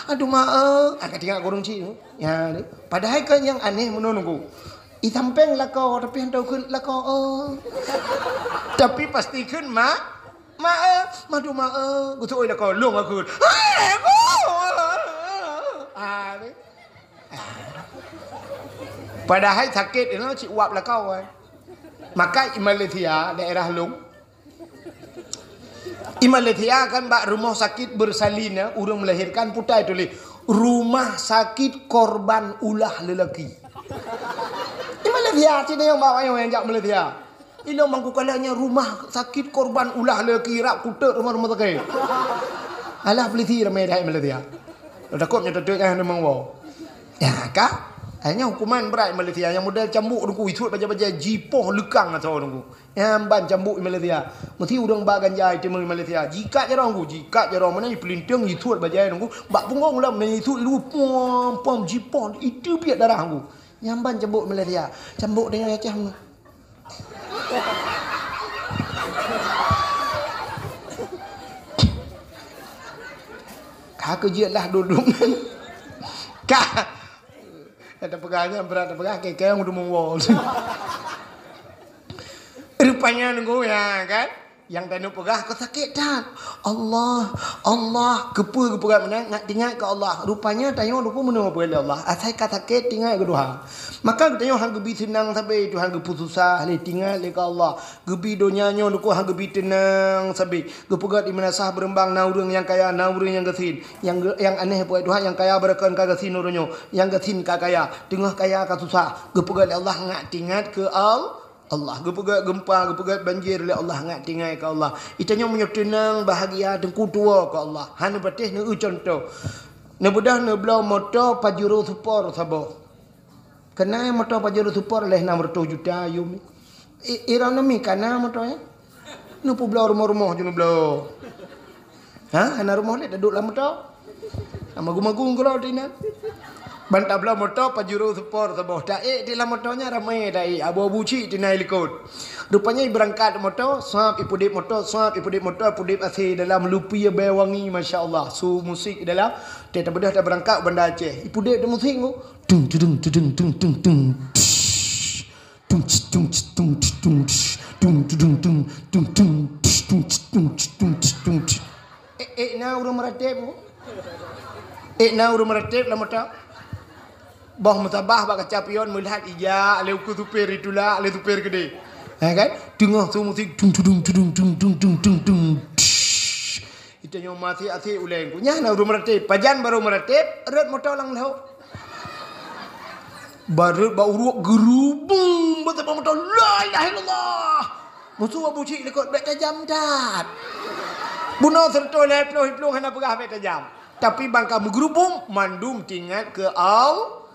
Aduh, maaf." Ah, ka teuingat keu ureueng chik tu. Ya, tu. Padahai kan nyang aneh meunoe teungku. I sampéng lakoe, tapi hana tau kheun lakoe. Tapi pasti kheun ma-, Maaf, madu maaf. Geutu'oi lakoe, lôn akheun. Ah, ni. Padahai sakét nyoe cit uap lakoe, eh. Maka i Malaysia, daerah lôn. I Malaysia kan bak rumah sakit bersalin, ya, ureueng melahirkan putai tuléh, "Rumah sakit korban ulah lelaki." I Malaysia, cit nyang bak ayong nyang jak Malaysia. Ilôn mangkukala nyan rumah sakit korban ulah lelaki, rab kuteuk rumoh-rumoh sakét. Alah, polisi ramé that i Malaysia. Takot nyoe teuteuek nyan memang woe. Ya, ka? Hai nyan hukuman brat i Malaysia, nyang model cambuk teungku, isuet bajai-bajai, jipoh leukang asoe teungku. Nyan ban cambuk i Malaysia. Meusti ureueng ba ganja i teumé i Malaysia. Jikat jaroe teungku, jikat jaroe meunan, ipeulinteung, isuet bajai teungku. Bak punggong lom, na isuet i luwa, pom, pom, jipoh, iteubiet darah teungku. Nyan ban cambuk Malaysia. Cambuk tanyoe Aceh. Ka keuh jeuet lah duduk. Ka. Tapeugah nyan brat tapeugah, keu-keu ureueng meuwoe. Rupanya nunggu, ya kan? Nyang taneuk peugah ka sakét that. Allah, Allah, keupeue geupeugah meunan, ngat teuingat keu Allah. Rupanya tanyoe dukon meunoe peugah lé Allah. Asai ka sakét teuingat keu Tuhan. Maka geutanyoe han geubi seunang sabe, Tuhan geupeususah lé, teuingat lé keu Allah. Geubi donya nyoe dukon han geubi teunang sabe. Geupeugah di meunasah beureumbang na ureueng nyang kaya, na ureueng nyang gasien. Nyang ge-, nyang aneh peugah Tuhan, nyang kaya beurakon ka gasien uroe nyoe, nyang gasien ka kaya, teungoh kaya ka susah. Geupeugah lé Allah ngat teuingat keu Al-, Allah, geupeugét geumpa, geupeugét banjir lé Allah, ngat teuingat keu Allah. Geutanyoe meunyoe teunang, bahagia, teungku tuwoe keu Allah. Hana patéh neueu cuntoh. Neubeudôh neubloe moto Pajero Sport saboh. Keunai moto Pajero Sport lhèe nam reutôh juta yum. I-, ironomi kana moto nyan. Neupeubloe rumoh-rumoh jih neubloe. Ha, hana rumoh lé taduek lam moto. Ha, magu-magu keudroe teuingat. Ban tabloe moto Pajero Sport saboh. Taék di lam moto nyan ramé taék. Abu-abu chik teuingat likot. Rupanya ibeurangkat moto, swab ipeudép moto, swab ipeudép moto, ipeudép asèe dalam lupi bèe wangi, masya Allah. Su musik dalam. Teuh tabeudôh tabeurangkat u Banda Aceh. Ipeudép teuh musik nyoe. Tung, tudung, tudung, tung, tung, tung. Tung, ci, tung, ci, tung, ci, tung, ci, tung, ci, tung, tung, tung, ci, tung, ci, tung, ci, tung, ci, tung, ci. Eh, eh, na ureueng meuratéb, Bu? Eh, na ureueng meuratéb lam moto? Boh meusabah bak kaca pion, meulihat ija, lé ukeue supir itulak, lé supir keudéh. Ha, kan? Teungoh su musik, tung, tudung, tudung, tung, tung, tung, tung, tung. Geutanyoe masih asék ulèe ku. Nyan na ureueng meuratéb. Pajan barô meuratéb, rhot moto lam lhok. Barhot bak uruek geurubum, beutôi moto, "La ilaha illallah." Musoh Abu Chik likot, bèk tajam that. Bunoe seureutôh lhèe ploh, iplueng hana peugah bèk tajam. Tapi ban ka meugeurubum, mandum teuingat keu Al-,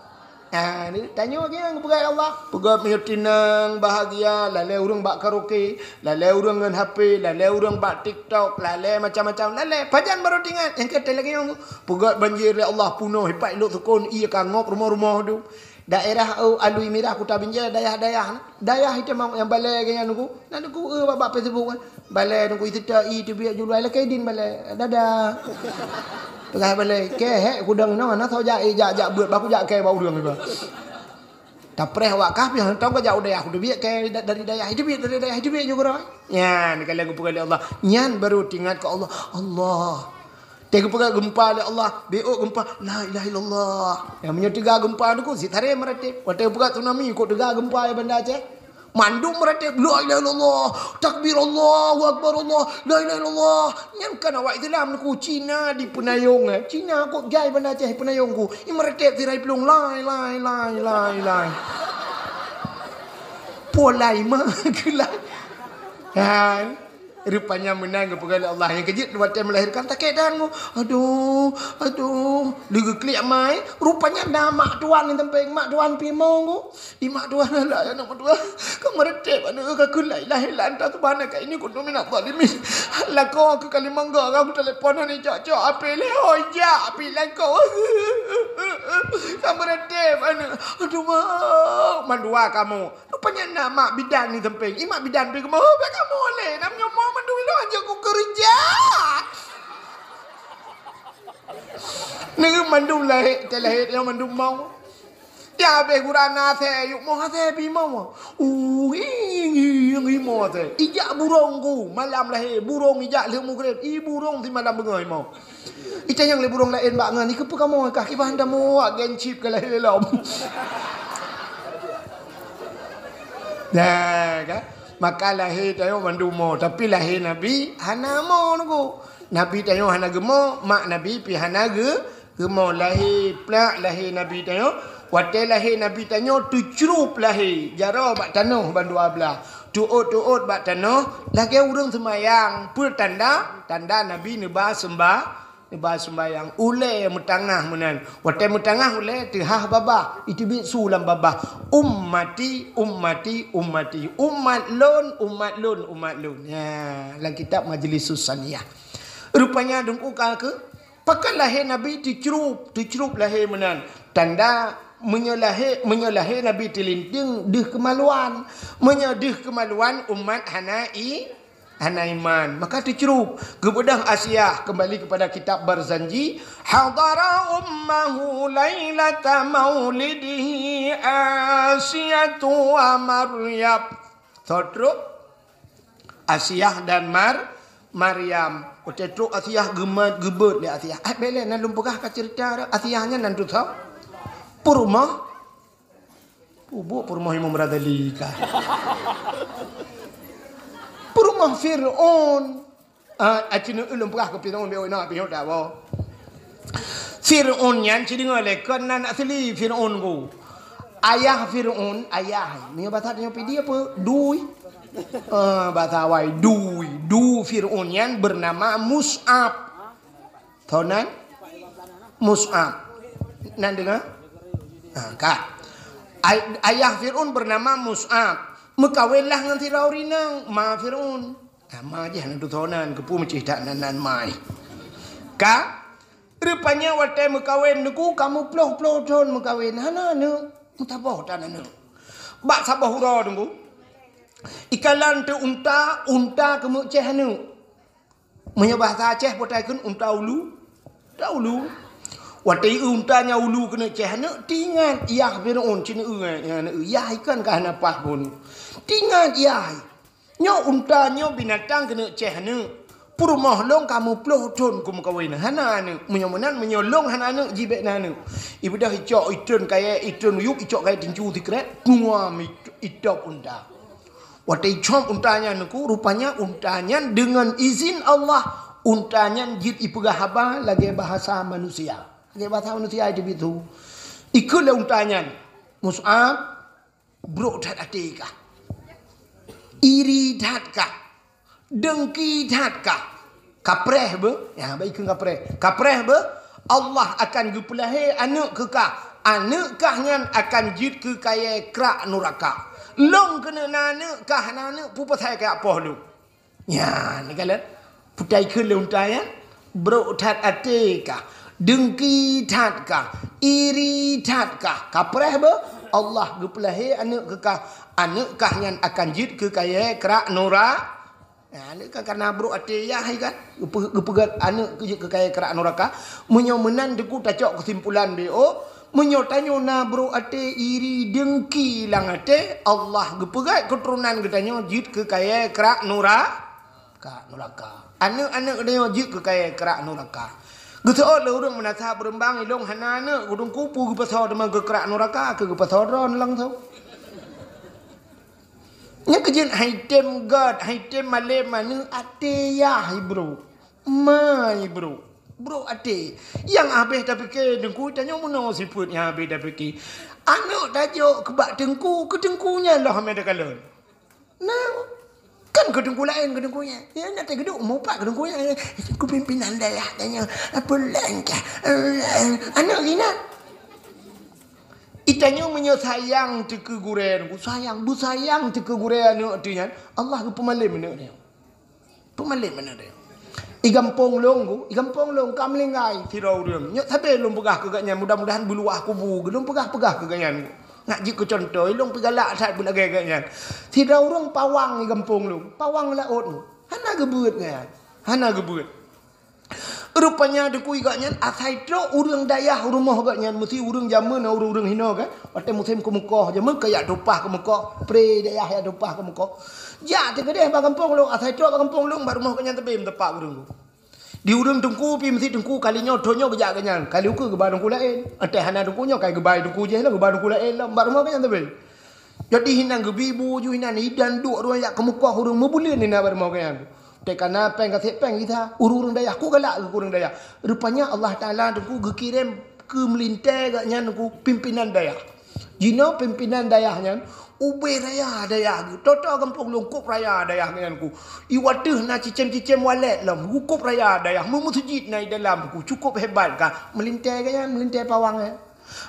Ah, ni tanyoe nyang geupeugah lé Allah. Peugah meunyoe teunang, bahagia, lalè ureueng bak karaoke, lalè ureueng ngon H P, lalè ureueng bak TikTok, lalè macam-macam, lalè. Pajan barô teuingat, nyang keu lagèe nyoe. Peugah banjir lé Allah, punoh ipat ilok sukon, ie ka ngop rumoh-rumoh tu. Daerah, oh, Alui Mirah, Kuta Binjai, dayah-dayah na. Dayah itu memang nyang balai geuh nyan nunggu. Na nunggu, eh, bak, bak Facebook kan. Balai nunggu itu ta i teubiet julai lakée din balai. Dadah. Peugah balai, "Kée hek kudang inoe, na soe jak, eh, jak, jak beuet, bah kujak kée bak ureuëng iba." Tapreh awak kah pih, hana teuka jak u dayah, kuteubiet kée da-, dari dayah, iteubiet dari dayah, iteubiet juga rai. Nyan, kalau geupeugah lé Allah. Nyan baru teuingat keu Allah. Allah. Teupeugah geumpa lé Allah, bék gempa, la ilaha illallah. Nyang meunyoe teuga geumpa nunggu, sit taré meuratéb. Watée peugah tsunami, kok teuga geumpa di Banda Aceh. Mandum meuratéb, la ilaha illallah, takbir, Allahu akbar, Allah, la ilaha illallah. Nyan kan awak Islam nunggu, Cina di Peunayong, eh. Cina kok jai Banda Aceh Peunayong ku. I meuratéb tirai plueng, lai, lai, lai, lai, lai. Polai ma keulai. Kan? Rupanya meunan geupeugah lé Allah nyang keujeuet watée melahirkan sakét dan mu. Aduh, aduh, leugeuklik mai. Rupanya na mak tuan nyang teumpéng, mak tuan pih mong ku. Di mak tuan lah, ya mak tuan. Ka meuratéb aneuk ka keu la ilaha illa anta subhanaka inni kuntu minadh dhalimin. Lakoe keu kalimangga ka kutelepon ni cok-cok api lé hoi jak api lakoe. Ka meuratéb aneuk. Aduh mak, mandua kamoe. Rupanya na mak bidan ni teumpéng. I mak bidan pih geumoe, "Bèk kamoe lé, nam nyoe moe mandum ilôn hanjeuet kukeureuja." Neu mandum lahé, teuh lahé nyoe mandum moe. Ya habéh gura na asèe, yuk moe asèe pih moe. Ui, ui, ui, moe asèe. Ijak burông ku, malam lahé, burông ijak lheueh mugreb. I burông simalam beungoh i moe. Itanyong lé burông laén bak ngon, "Ikeu peue kamoe kah kiban tamoe wak gen cip ka lahé lom?" Nah, kan? Maka lahé tanyoe mandum moe, tapi lahé Nabi hana moe nunggu. Nabi tanyoe hana geumoe, mak Nabi pih hana geu-, geumoe. Lahé plak lahé Nabi tanyoe. Watée lahé Nabi tanyoe teucrup lahé, jaroe bak tanoh bandua blaih. Teuôt-teuôt bak tanoh, lagée ureuëng seumayang. Peue tanda? Tanda Nabi neuba seumba-, neuba seumbayang. Ulée meutangah meunan. Watée meutangah ulée teuhah babah. Iteubiet su lam babah. Ummati, ummati, ummati. Umat lôn, umat lôn, umat lôn. Ya, lam kitab Majlisus Saniyah. Rupanya dungku ka keu, pakon lahé Nabi teucrup, teucrup lahé meunan. Tanda meunyoe lahé, meunyoe lahé Nabi teulinteung deuh keumaluan. Meunyoe deuh keumaluan umat hana i, hana iman. Maka teucrup. Geubeudôh Asiah, kembali kepada kitab Barzanji, hadara ummahu lailata maulidihi Asiyatu wa Maryam. Soe trok? Asiah dan Mar-, Maryam. Watée trok Asiah geumat geubeuet lé Asiah. Ai bèk lé na lôn peugah ka ceurita Asiah nyan nan tutoe. Peurumoh. Peubuet peurumoh Imam Razali ka. Peurumoh Fir'aun. Ah, acinu ulôn peugah keu Fir'aun, biar na Fir'aun tak apa. Fir'aun nyan ci deungoe lé kon nan asli Fir'aun ku. Ayah Fir'aun, ayah. Ni bahasa tanyoe pidi apa? Dui. Ah, bahasa awai dui. Du Fir'aun nyan bernama Mus'ab. Tonan Mus'ab. Nan dengar? Ha, ka. Ay-, ayah Fir'aun bernama Mus'ab. Meukawen lah ngon sidroe ureueng inong, ma Fir'aun. Nama jih hana tutonan, keupeue meucih that nan, nan mai. Ka, rupanya watée meukawen nunggu ka meuploh-ploh thon meukawen, hana aneuk, meusaboh that aneuk. Bak saboh uroe nunggu, ikalan teu unta, unta keumeuk ceh aneuk. Meunyoe bahasa Aceh, peue takheun unta ulu? Unta ulu. Watée unta nyan ulu keuneuk ceh aneuk, teuingat yah Fir'aun, ci neu-eu, yah ikon ka hana paih phon. Teuingat yah. Nyoe unta nyoe binatang keuneuk ceh aneuk. Peurumoh lôn ka meuploh thon kumeukawen, hana aneuk. Meunyoe meunan, meunyoe lôn hana aneuk, jibek na aneuk. Ibeudôh icok itrön kayèe, itrön uyueb, icok kayèe tincu sikrek, tuam itop unta. Watée icop unta nyan nunggu, rupanya unta nyan deungon izin Allah, unta nyan jeuet ipeugah haba lagée bahasa manusia. Lagée bahasa manusia itu bitu. Ikheun lé unta nyan, Mus'ab, brok that até kah? Iri that kah? Dengki that kah? Kapreh beuh? Ya, baik keu kapreh. Kapreh beuh? Allah akan geupeulahé aneuk keu kah. Aneuk kah nyan akan jeuet keu kayèe krak nuraka. Lôn keuneuk na aneuk kah na aneuk, peue pasai kajak poh lôn? Nyan, kalon. Putai kheun lé unta nyan, brok that até kah, dengki that kah, Iri that kah, kapreh beuh, Allah geupeulahé aneuëk keu kah, aneuëk kah nyan akan jeuet keu kayée krak nura-, Nah, aneuëk kan karena brok até yah hai kan, geupeu-, geupeugét aneuëk keu jeuet keu kayée krak nuraka. Meunyoe meunan teungku tacok keusimpulan B O, meunyoe tanyoe na brok até iri deungki lam até, Allah geupeugét keuturonan geutanyoe jeuet keu kayée krak nura-, krak nuraka. Aneuëk-aneuëk geutanyoe jeuet keu kayée krak nuraka. Geuseuôt lé ureuëng meunasah beureumbang, ilong hana aneuëk, kudungku pu geupasoe teuma keu krak nuraka, keu geupasoe droe langsong. Nyang keujeuet hai tem gét, hai tem malém aneuëk até yah hai brok. Mai brok. Brok até. Nyang habéh tapike teungku, tanyoe meunoe sifeuet nyang habéh tapike. Aneuëk tajok keubak teungku, keu teungku nyan lom hana takalon. Nah, kan keu teungku laén keu teungku nyan. Ya, nak teugeudok mupat keu teungku nyan. Teungku pimpinan dayah tanyoe. Apa lengkah. Aneuëk gina. Itanyoe meunyoe sayang teuh keu gurée, sayang, beusayang teuh keu gurée aneuëk teuh nyan, Allah geupeumalém aneuëk teuh. Peumalém aneuëk teuh. I gampông lôn ku, i gampông lôn ka meuninggai sidroe ureuëng. Nyoe sabe lôn peugah keu gobnyan, mudah-mudahan beuluwah kubu, lôn peugah-peugah keu gobnyan. Nak jeuet keu cuntoh, lôn pih galak that beulagée gobnyan. Sidroe ureuëng pawang i gampông lôn, pawang laôt. Hana geubeuet nyan. Hana geubeuet. Rupanya teungku gobnyan asai trok ureuëng dayah rumoh gobnyan, meusti ureuëng jameun ureuëng-ureuëng hinoe kan. Watée musém keumeukoh, jameun ka jak tumpah keumeukoh, pre dayah jak tumpah keumeukoh. Jak teukeudeh bak gampông lôn, asai trok bak gampông lôn, bak rumoh gobnyan teubiet teupat ureuëng tu. Di ureuëng teungku pih meusti teungku kali nyoe, thon nyoe geujak gobnyan, kali ukeue geuba teungku laén. Watée hana teungku nyoe, kai geuba teungku jih lom, geuba teungku laén lom, bak rumoh gobnyan teubiet. Jadi hinan geubi bu ju hinan, idan duek ruang jak keumeukoh ureuëng meubuleuen hinan bak rumoh gobnyan. Teuka na péng gasek péng gisa, ureuëng-ureuëng dayah, ku galak keu ureuëng dayah. Rupanya Allah Taala teungku geukirém keu meulintée gobnyan teungku pimpinan dayah. Jinoe pimpinan dayah nyan, ubé raya dayah geuh. Toto gampông lôn kôb raya dayah nyan ku. I wateuh na cicém-cicém walét lom, geukôb raya dayah. Meumeuseujid na i dalam ku, cukôp hebat ka. Meulintée gobnyan, meulintée pawang nyan.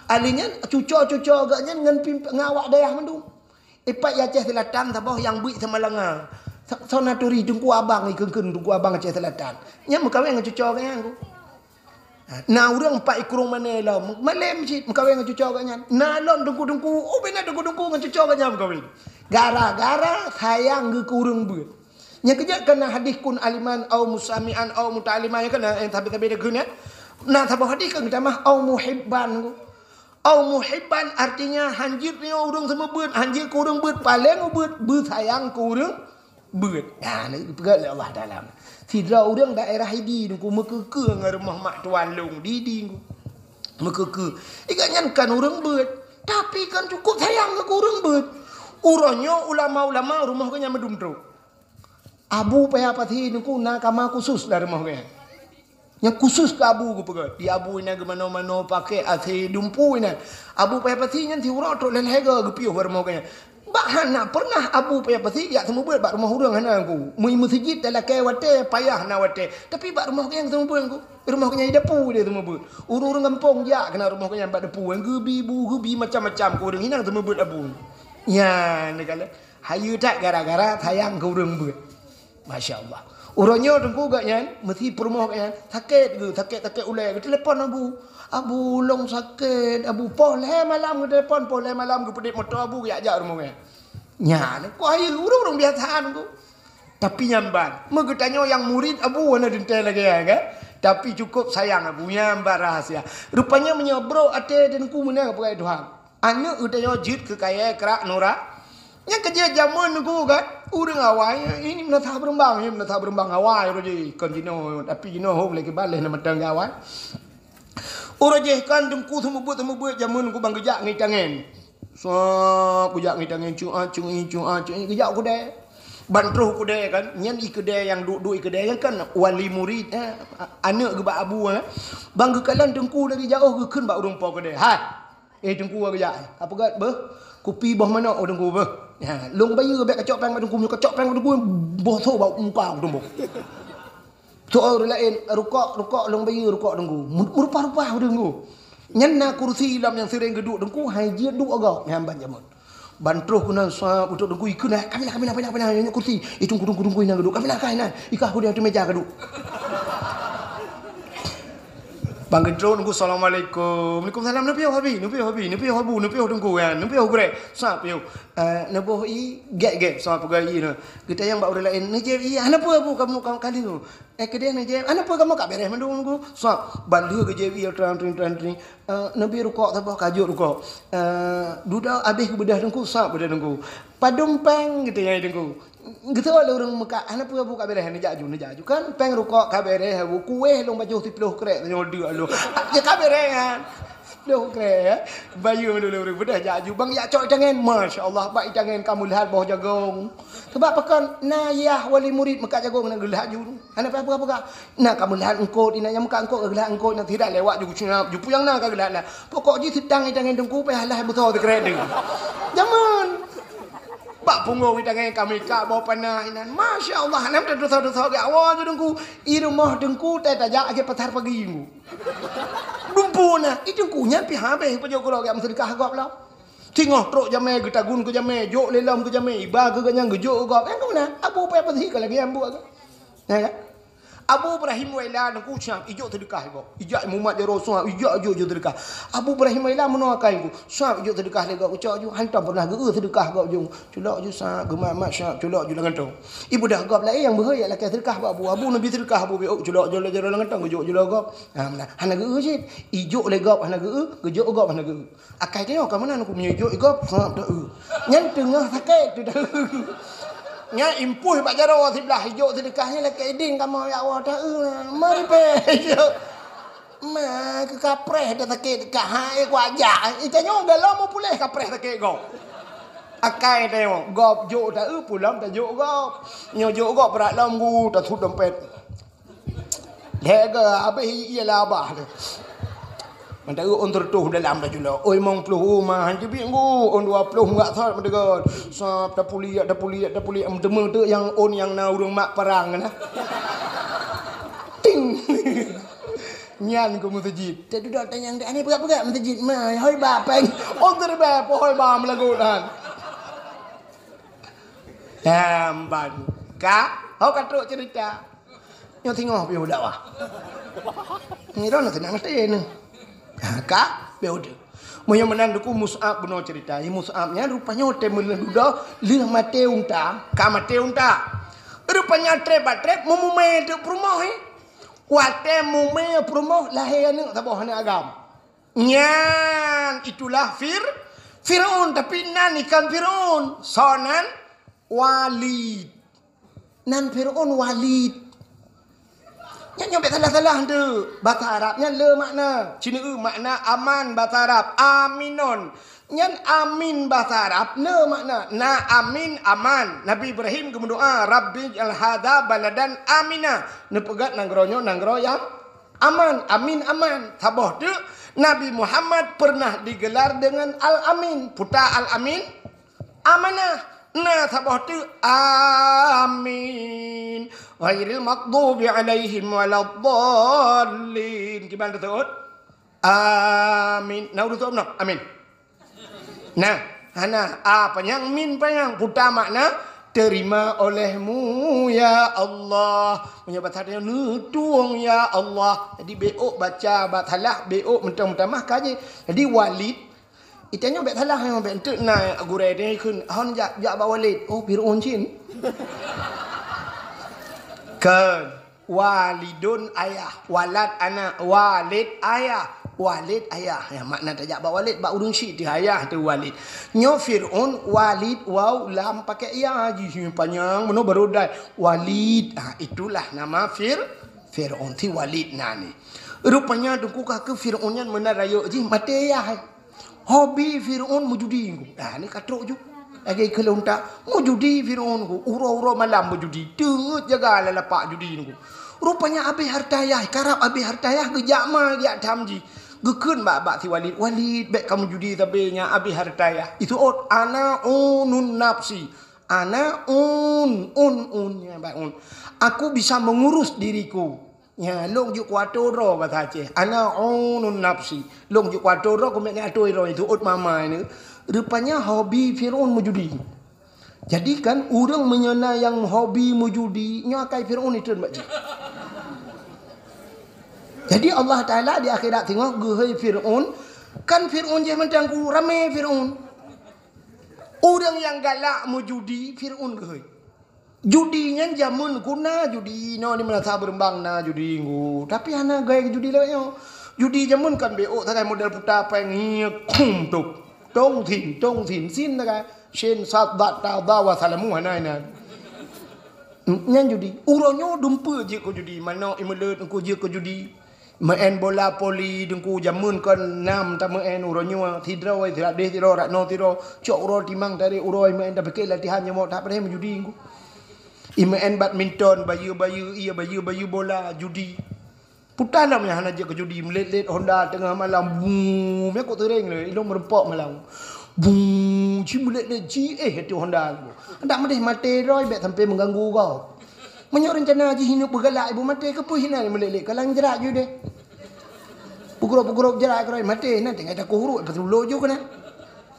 Ali nyan cuco-cuco gobnyan ngon pimp-, ngon awak dayah mandum. Ipat i Aceh Selatan saboh nyang beuet Samalanga. Sa-, soe na turi Teungku Abang, ikheun-kheun Teungku Abang Aceh Selatan. Nyan meukawen ngon cuco gobnyan ku. Na ureuëng pat i Krueng Mané lom, malém cit meukawen ngon cuco gobnyan. Na lom teungku-teungku, oh, bina teungku-teungku ngon cuco gobnyan meukawen. Gara-gara sayang geuh keu ureuëng beuet. Nyang keujeuet kana hadih kun aliman au musami'an au muta'alliman, nyang kana, eh, sabe-sabe dageuh nyan. Na saboh hadih kan geutamah au muhibban. Au muhibban artinya hanjeuet nyoe ureuëng seumeubeuet, hanjeuet keu ureuëng beuet, paleng ubeuet, beusayang keu ureuëng beuet. Nah, na geupeugah lé Allah Taala. Sidroe ureuëng daerah Idi nungku meukeukeu ngon rumoh mak tuan lôn di Idi nungku. Meukeukeu. Iga nyan kan ureuëng beuet, tapi kan cukup sayang keu ureuëng beuet. Uroe nyoe ulama-ulama rumoh geuh nyan meudum trok. Abu Paya Pasi nungku na kama khusus lam rumoh geuh nyan. Nyang khusus keu abu geupeugah. Di abu inan geumanoe-manoe pakai asai dumpu inan. Abu Paya Pasi nyan siuroe trok lhée-lhée goe geupiôh bak rumoh geuh nyan. Bah hana pernah Abu Paya Pasi jak seumeubeuet bak rumoh ureuëng hana ku. Meunyoe meuseujid talakée watée, payah na watée. Tapi bak rumoh geuh nyan seumeubeuet ku. Rumoh geuh nyan i dapu dia seumeubeuet. Ureuëng-ureuëng gampông jak keunan rumoh geuh nyan bak dapu. Geubi bu, geubi macam-macam keu ureuëng hinan seumeubeuet abu. Nyan, neukalon. Hayeue that gara-gara sayang keu ureuëng beuet. Masya Allah. Uroe nyoe teungku gobnyan, meusi peurumoh gobnyan, sakét geuh, sakét-sakét ulée, geutelepon abu. Abu, lôn sakét, abu. Poh lhée malam geutelepon, poh lhée malam geupeudeb moto abu, geujak-jak rumoh gobnyan. Nyan, ku hayeue ureuëng-ureuëng biasa teungku. Tapi nyan ban, meugeutanyoe nyang murit abu hana teuntée lagée nyan kan. Tapi cukup sayang abu, nyan ban rahasia. Rupanya meunyoe brok até teungku meunan peugah Tuhan. Aneuëk geutanyoe jeuet keu kayée krak nura. Nyang keujeuet jameun nungku kan, ureuëng awai, ini meunasah beureumbang, ini meunasah beureumbang awai uroe jih, kon jinoe, tapi jinoe hom lé kiban lé na mantong gawai. Uroe jih kan teungku seumeubeuet-seumeubeuet jameun nungku ban geujak ngon tangen. Sop geujak ngon tangen, cuat, cuat, cuat, cuat, geujak u keudée. Ban troh u keudée kan, nyan i keudée nyang duek-duek i keudée nyan kan wali murit, eh, aneuëk geuh bak abu, eh. Ban geukalon teungku dari jaoh geukheun bak ureuëng po keudée. Hai, Eh, teungku ka geujak. Ka peugét beuh. Kupi boh manok, oh, teungku beuh. Ha, lôn bayeue bék kacok péng bak teungku, kacok péng bak teungku, boh tho bak muka teungku. Soe ureuëng laén, rukok, rukok lôn bayeue rukok teungku. Meurupa-rupa teungku. Nyan na kursi lom nyang sering geuduek teungku, hai jeuet duek agak nyan ban jameun. Ban troh keunan sa untuk teungku ikeu na, kami na, kami na, kami na, kami na, nyoe kursi. Eh, teungku, teungku, teungku, inan geuduek. Kami na, kami na. Ikah aku di ateueh meja geuduek. Bang Geutrok, Teungku, assalamualaikum. Waalaikumsalam. Neupiôh Abi, neupiôh Abi, neupiôh Abu, neupiôh Teungku, ya, neupiôh Gurèe. Sa piôh. Eh, neuboh ié, gèt-gèt, sa peugah ié nyoe. Geutanyong bak ureueng laén, "Neujép ié, hana peue Abu, kamoe ka kali nyoe." Eh, keudéh neujép, "Hana peue, kamoe ka bèrèh mandum, Teungku." Sa, ban lheueh geujép ié, trang, tring, trang, tring. Eh, neubi rukok saboh, ka jok rukok. Eh, dudoe abéh geubeudôh Teungku, sa beudôh Teungku. Padum péng geutanyong Teungku. Geuseuôt lé ureueng meukat, "Hana peue Abu, ka bèrèh, neujak aju, neujak aju." Kan péng rukok ka bèrèh, Abu, kuéh lôn pajoh siplôh krek, tanyoe deuek aloh. Ya ka bèrèh kan? Siplôh krek, ya. Bayeue mandum lé ureueng, beudôh jak aju. Bang, jak cok itangen. Masya Allah, bak itangen ka meuleuhat boh jagong. Sabab pakon? Na yah wali murit meukat jagong na geuleuhat aju. Hana peue-peue. Na ka meuleuhat eungkôt, inan nyang meukat eungkôt ka geuleuhat eungkôt, na sira lewat ju geucungab, ju peue nyang na ka geuleuhat na. Pokok jih seudang itangen Teungku, payah lah beusoe sikrek deuh. Jameun. Bak punggong itangen ka meukat boh panah inan. Masya Allah, hana meuteudeusa-deusa geuh awai ju Teungku. I rumoh Teungku, tai tajak lagèe pasar pagi Teungku. Dumpeue na, i Teungku nyan pih habéh pajoh keudroe geuh meuseudeukah gob lom. Singoh trok jamèe geutagun keu jamèe, jok lé lom keu jamèe, iba keu gobnyan geujok keu gob. Nyang keu meunan, Abu payah beusih ka lagèe nyang buet geuh. Ya kan? Abu Ibrahim Waila Teungku siap ijok seudeukah lé gob. Ijak mumat jaroe siap, ijak jok, jok seudeukah. Abu Ibrahim Waila meunoe akai Teungku, siap ijok seudeukah lé gob, ucok ju, hantom pernah geu-eu seudeukah gob ju. Culok ju siap, geumat-mat siap, culok ju lam gantong. Ibeudôh gob laén nyang beuhe jak lakèe seudeukah bak Abu. Abu neubi seudeukah Abu, beu culok ju lam jaroe lam gantong, geujok ju lom gob. Ha, meunan. Hana geu-eu cit. Ijok lé gob hana geu-eu, geujok gob hana geu-eu. Akai tanyoe ka meunan Teungku, meunyoe ijok i gob, seuap ta-eu. Nyan teungoh sakét teu ta-eu. Nyan impôh bak jaroe siblah, ijok seudeukah nyan lakèe idin kamoe, ya Allah, ta-eu. Mari pèh ijok. Ma, keu kapreh dah sakét ka, ha, eh, kuajak. I tanyoe galom meupuléh kapreh sakét gob. Akai tanyoe, gob jok ta-eu, pulang tajok gob. Nyoe jok gob brat lom gu, tasut dompet. Lhèe geuh habéh ié labah lé. Mantong ôn teureutôh dalam taculok. Ôn limong ploh uma han teubiet Teungku, ôn dua ploh meugat sot meudeungon. Sab tapuliek, tapuliek, tapuliek. Meuteumé teuk nyang ôn nyang na ureueng mak parang na. Ting! Nyan keu meuseujid. Teududoe tanyong, "Ani peugah-peugah meuseujid ma, hôi ba péng." Ôn teureubèe, pohôi ba meulagot nan. Nyang ban. Ka, ho ka trok ceurita. Nyoe singoh piôh dakwah. Nyoe droeneuh teunang maté nyoe. Ha, ka, piôh deuh. Meunyoe meunan Teungku Mus'ab bunoe ceurita. Mus'ab nyan rupanya watèe meuleuh dudoe, lheueh maté unta, ka maté unta. Rupanya trép bak trép meumumé teuk peurumoh, eh. Watèe mumé peurumoh lahé aneuk saboh aneuk agam. Nyan itulah Fir-, Fir'aun, tapi nan ikan Fir'aun. Soe nan? Walid. Nan Fir'aun Walid. Nyan nyoe bèk salah-salah tu. Bahasa Arab nyan le makna. Cina makna aman bahasa Arab. Aminon. Nyan amin bahasa Arab le makna. Na amin, aman. Nabi Ibrahim geumeudoa, "Rabbi ij'al hadza baladan amina." Neupeugah nanggroe nyoe nanggroe nyang aman, amin, aman. Saboh teuk, Nabi Muhammad pernah digelar dengan Al-Amin. Puta Al-Amin, amanah. Na saboh teuk, amin. Ghairil maghdubi alaihim waladdallin. Kiban teuseuôt? Amin. Na ureueng seuôt meunoe? Amin. Nah, hana. A panyang, min panyang. Puta makna, "Terima olehmu, ya Allah." Meunyoe bahasa tanyoe, "Neutueng, ya Allah." Jadi, beuôk baca, bak salah, beuôk meutamah-tamah ka jih. Jadi, Walid, itanyoe bèk salah, nyoe bèk enteuk na gurèe tanyoe kheun, "Hon jak, jak bak Walid." Oh, Fir'aun cit. Kheun. Walidun ayah, walad anak, walid ayah, walid ayah. Ya, makna tajak bak walid, bak ureueng syik teuh ayah teuh walid. Nyoe Fir'aun, walid, waw, lam, pakai ya, jih panyang, meunoe baru dai. Walid, ha, itulah nama Fir-, Fir'aun, si Walid nan nyoe. Rupanya Teungku ka keu Fir'aun nyan meunan rayeuk jih maté yah. Hobi Fir'aun meujudi Teungku. Ah, ni ka trok ju. Lagèe keu lôn tak, meujudi Fir'aun Teungku. Uroe-uroe malam meujudi. Teungeut jaga lam lapak judi Teungku. Rupanya abéh hareuta yah, karab abéh hareuta yah, geujak ma, geujak tham jih. Geukheun bak, bak si Walid, "Walid, bèk kamoe judi sabe nyan abéh hareuta yah." Iseuôt, "Ana unun nafsi." Ana un, un, un, ya, bak un. Aku bisa mengurus diriku. Ya, lôn jeuet kuatur droe bahasa Aceh. Ana unun nafsi. Lôn jeuet kuatur droe, keumiet neuatur droe, itu ôt mama ini. Rupanya hobi Fir'aun meujudi. Jadi kan, ureueng meunyoe na nyang hobi meujudi, nyoe akai Fir'aun itreun bak jih. Jadi Allah Taala di akhirat singoh geuhôi Fir'aun, kan Fir'aun jih mantong ku ramé Fir'aun. Ureuëng nyang galak meujudi Fir'aun geuhôi. Judi nyan jameun ku na judi, inoe di Meunasah Beureumbang na judi nggu. Tapi hana gaya judi lagée nyoe. Judi jameun kan beuôk sagai model puta péng, ngiek, khum, top. Tong sin, tong sin, sin sagai. Shin, sad, dad, ta, dha, wa, salamu hana inan. Nyan judi. Uroe nyoe dumpeue jeuet keu judi, manok imeuleuet engku jeuet keu judi. Meu'en bola voli deungku jameun kon nam tameu'en uroe nyoe sidroe, sidroe, sidroe, rot noe sidroe, cok uroe timang tarék uroe meu'en tapike latihan nyoe that padahai meujudi deungku. Imeu'en badminton, bayeue-bayeue, iya bayeue-bayeue bola, judi. Puta lom nyang hana jeuet keu judi, meulet-let Honda teungoh malam, buu, meuko teuréng lé, ilong meureumpok malam. Buu, ci meulet-let ci, eh, itu Honda. Handak meudeh maté droe, bèk sampai mengganggu gob. Meunyoe reuncana jih hineuk beugalak ibu maté, keupeue hina meulék-lék kalang jrat jih deh. Peugrop-peugrop jrat keudroe maté, na tinggai takoh uruek, lepas tu lo ju keunan.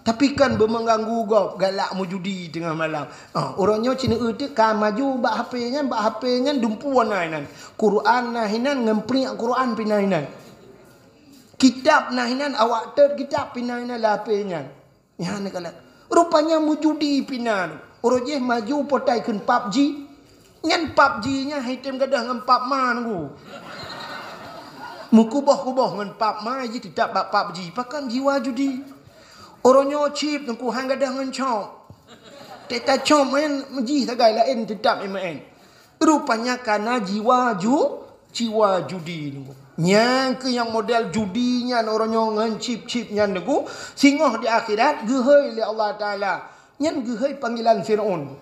Tapi kan beumeuganggu gob, galak meujudi teungoh malam. Ah, uroe nyoe cineuk teuk ka maju bak H P nyan, bak H P nyan dumpeue na inan. Quran na hinan, ngon priek Quran pih na hinan. Kitab na hinan, awak tot kitab pih na hinan lam H P nyan. Nyan neukalon. Rupanya meujudi pih na. Uroe jih maju potai kheun PUBG. Nyan PUBG nyan hai tem gadoh ngon pap ma nunggu. Meukuboh-kuboh ngon pap ma jih teutap bak PUBG. Pakon jiwa judi. Uroe nyoe chip nunggu han gadoh ngon chop. Teta chop nyan jih sagai laén teutap imaén. Rupanya kana jiwa ju-, jiwa judi nunggu. Nyang keu nyang model judi nyan uroe nyoe ngon chip-chip nyan nunggu, singoh di akhirat geuhôi lé Allah Taala. Nyan geuhôi panggilan Fir'aun.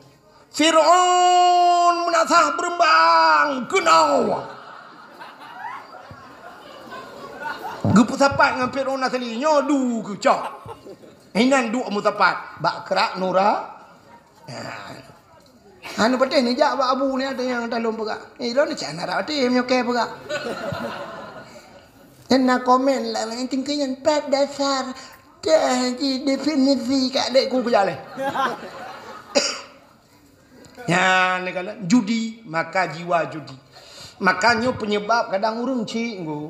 Fir'aun meunasah beureumbang keunoe. Geupeusapat ngon Fir'aun asli, nyoe du geucok. Inan duek meusapat bak krak nura. Anu patéh neujak bak abu ni ada nyang talom peugah. Eh, droeneuh cak na rot patéh meunyoe kée peugah. Nyan na komen lah, nyan tingkeu nyan pat dasar. Dah ji definisi kat dek ku kejak leh. Nyan ni kalau judi, maka jiwa judi. Maka nyoe penyebab kadang ureuëng cik nggu.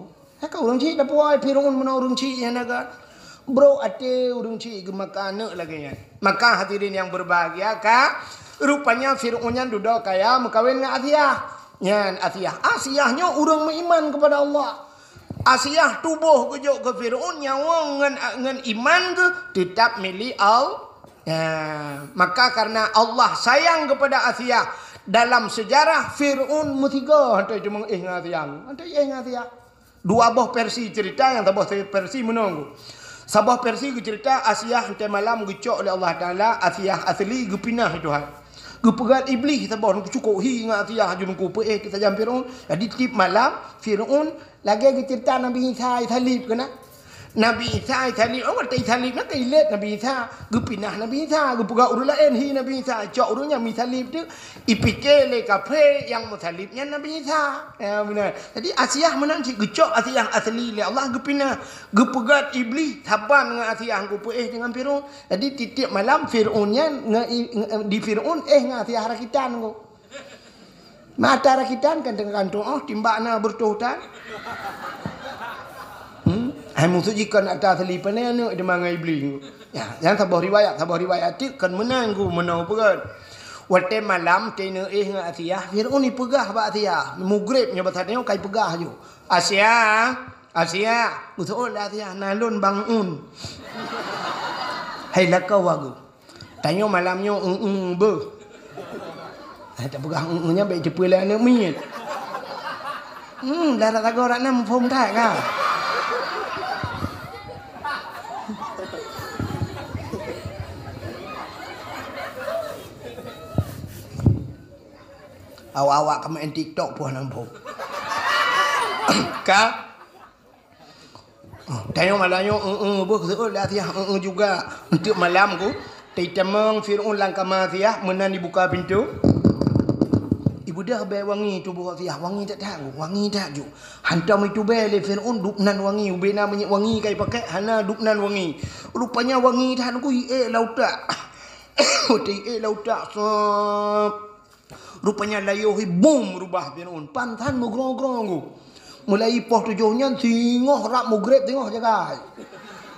Ka ureuëng cik tapuai Fir'aun meunan ureuëng cik nyan na kan. Brok até ureuëng cik geumaka aneuk lagée nyan. Maka hadirin yang berbahagia ka, rupanya Fir'aun nyan dudoe kaya meukawen ngon Asiah. Nyan Asiah. Asiah nyoe ureuëng meuiman kepada Allah. Asiah tuboh geujok keu Fir'aun nyawöng ngon, ngon iman geuh teutap milék Al-, ya, maka karena Allah sayang kepada Asiah, dalam sejarah Fir'aun meusigoe hantai teumong éh ngon Asiah. Hantai éh ngon Asiah. Dua boh versi cerita, nyang saboh versi meunoe. Saboh versi geucerita Asiah teumalam geucok lé Allah Taala, Asiah asli geupinah Tuhan. Geupeugöt Iblih saboh nungku cukôp hi ngon Asiah aju nungku peuéh keu sajan Firaun. Jadi tiep malam Firaun lagèe geucerita Nabi Isa isalib keunan. Nabi Isa isalib, oh, watèe isalib na ka ilét Nabi Isa, geupinah Nabi Isa, geupeugöt ureueng laén hi Nabi Isa, cok ureueng nyang meusalib tu. Ipike lé kafé nyang meusalib nyan Nabi Isa. Ya, beuna. Jadi, Asiah meunan cit geucok Asiah asli lé Allah geupinah. Geupeugöt Iblih saban ngon Asiah geupeuéh deungon Firaun. Jadi, tiep-tiep malam Firaun nyan nge-, nge-, di Firaun éh ngon Asiah rakitan ko. Mata rakitan kan teuka kantong, oh, timbak na beureutoh tan. Hmm? Hai musuh jikon ata asli pané aneuk deungon Iblih. Ya, nyan saboh riwayat, saboh riwayat cit kon meunan ku meunoe peugöt. Watèe malam teuneuk éh ngon Asiah, Firaun ipeugah bak Asiah, mugreb nyoe basa nyoe kai peugah ju. Asiah, Asiah, beutôi lah Asiah, na lôn bang un. Hai lakoe wagu. Tanyoe malam nyoe eu-eu beuh. Hai tapeugah eu-eu nyan bèk jipeu lé aneuk miet. Hmm, darat sagoe rak nam phom that ka. Awak-awak ka main TikTok poh nam phom. Ka? Tanyoe malam nyoe eu-eu beuh seuôt lé Asiah eu-eu juga. Enteuk malam ku, teutamong Firaun lam kama Asiah meunan dibuka pintoe. Ibeudôh bèe wangi tuboh Asiah, wangi that-that, wangi that ju. Hantom itubèe lé Firaun dub nan wangi, ubé na minyeuk wangi ka ipakèk, hana dub nan wangi. Rupanya wangi that ku iék lam utak. Watèe iék lam utak, sop. Rupanya layoh hi bom rubah Firaun. Pansan meugrong-grong ku. Mulai poh tujoh nyan singoh rab mugreb singoh jagai.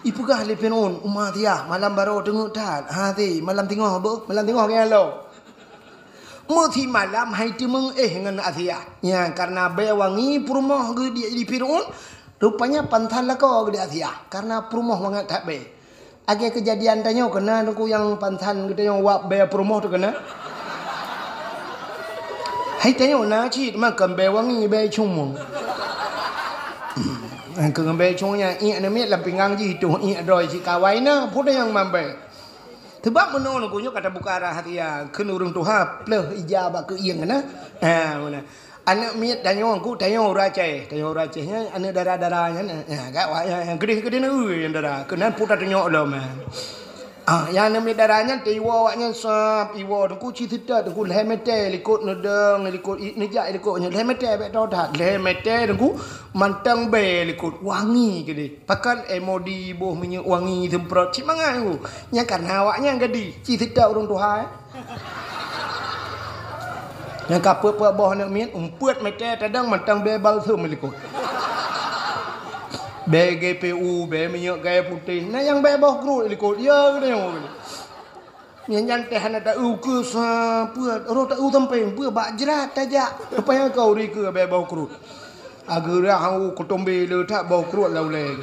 Ipeugah lé Fir'aun, "Uma Asiah, malam barô teungeut that." "Ha, si, malam singoh beuh, malam singoh keu nyang lom." Meusimalam hai teumeung éh ngon Asiah. Nyan kareuna bèe wangi peurumoh geuh di, di Fir'aun, rupanya pansan lakoe geuh di Asiah, kareuna peurumoh mangat that bèe. Lagèe keujadian tanyoe keuna, Teungku, nyang pansan geutanyoe wab bèe peurumoh teuh keuna. Hai tanyoe na cit, makam bèe wangi, bèe cong. Keu bèe cong nyan, iék aneuk miet lam pinggang jih, tuh iék droe cit kawai na, peue nyang mambèe. Sabab meunoe Teungku nyoe ka tabuka rahsia, kheun ureueng tuha pleuh ija bak keuieng na. Ha, meunan. Aneuk miet tanyoe, Teungku, tanyoe ureueng Aceh, tanyoe ureueng Aceh nyan, aneuk dara-dara nyan, ha, gak awak nyan, nyan, keudeh-keudeh na, ui, nyan dara. Keunan peue tatunyok lom, ha. Ah, nyang aneuk miet dara nyan teuiwoe awak nyan sab, iwoe Teungku, ci seutôt Teungku, lhèe mètè likot neudong, likot i-, neujak likot nyan, lhèe mètè bèk tho that, lhèe mètè Teungku, mantong bèe likot, wangi keudeh. Pakon, eh, modi boh minyeuk wangi semprot, cit mangat Teungku. Nyan kareuna awak nyan gadih, ci seutôt ureueng tuha, eh. Nyang ka peuet-peuet boh aneuk miet, umpeuet mètè tadong mantong bèe balsem likot. Bèe G P U, bèe minyeuk kayèe putéh, na nyang bèe boh kruet likot, ya, geutanyoe. Nyan, nyan teuh hana ta-eu keue sapeue, roh ta-eu sampéng, peue bak jrat tajak. Rupanya keu ureueng keue bèe boh kruet. Ageurah hau keutombé le that boh kruet lam ulèe.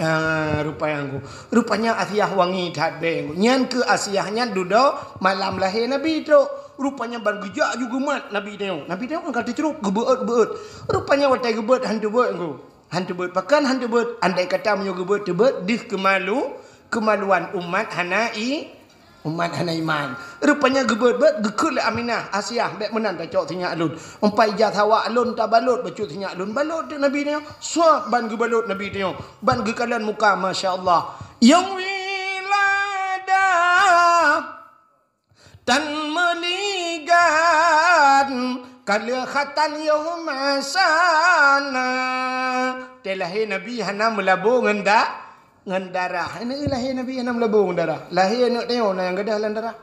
Ah, rupanya Teungku. Rupanya Asiah wangi that bèe Teungku. Nyan keuh Asiah nyan dudoe malam lahé Nabi trok. Rupanya ban geujak ju geumat Nabi tanyoe. Nabi tanyoe kan ka teucrok geubeuet-beuet. Rupanya watèe geubeuet han teubeuet Teungku. Han teubeuet. Pakon han teubeuet? Andai kata meunyoe geubeuet teubeuet deuh keumalu-, keumaluan umat hana i-, Umat hana iman. Rupanya geubeuet-beuet geukheun lé Aminah, "Asiah, bèk meunan tacok sinyak lôn. Empat ija sawa lôn tabalot bacut sinyak lôn." Balot teuk Nabi nyoe. Suab ban geubalot Nabi nyoe. Ban geukalon muka, masya Allah. Nyang wilada tan meuligat kaleukhatan yoh masana. Teuh lahé Nabi hana meulabô ngon da-, Ngon darah. Aneuk lahé Nabi hana meulabô ngon darah. Lahé aneuk tanyoe na nyang gadôh lam darah.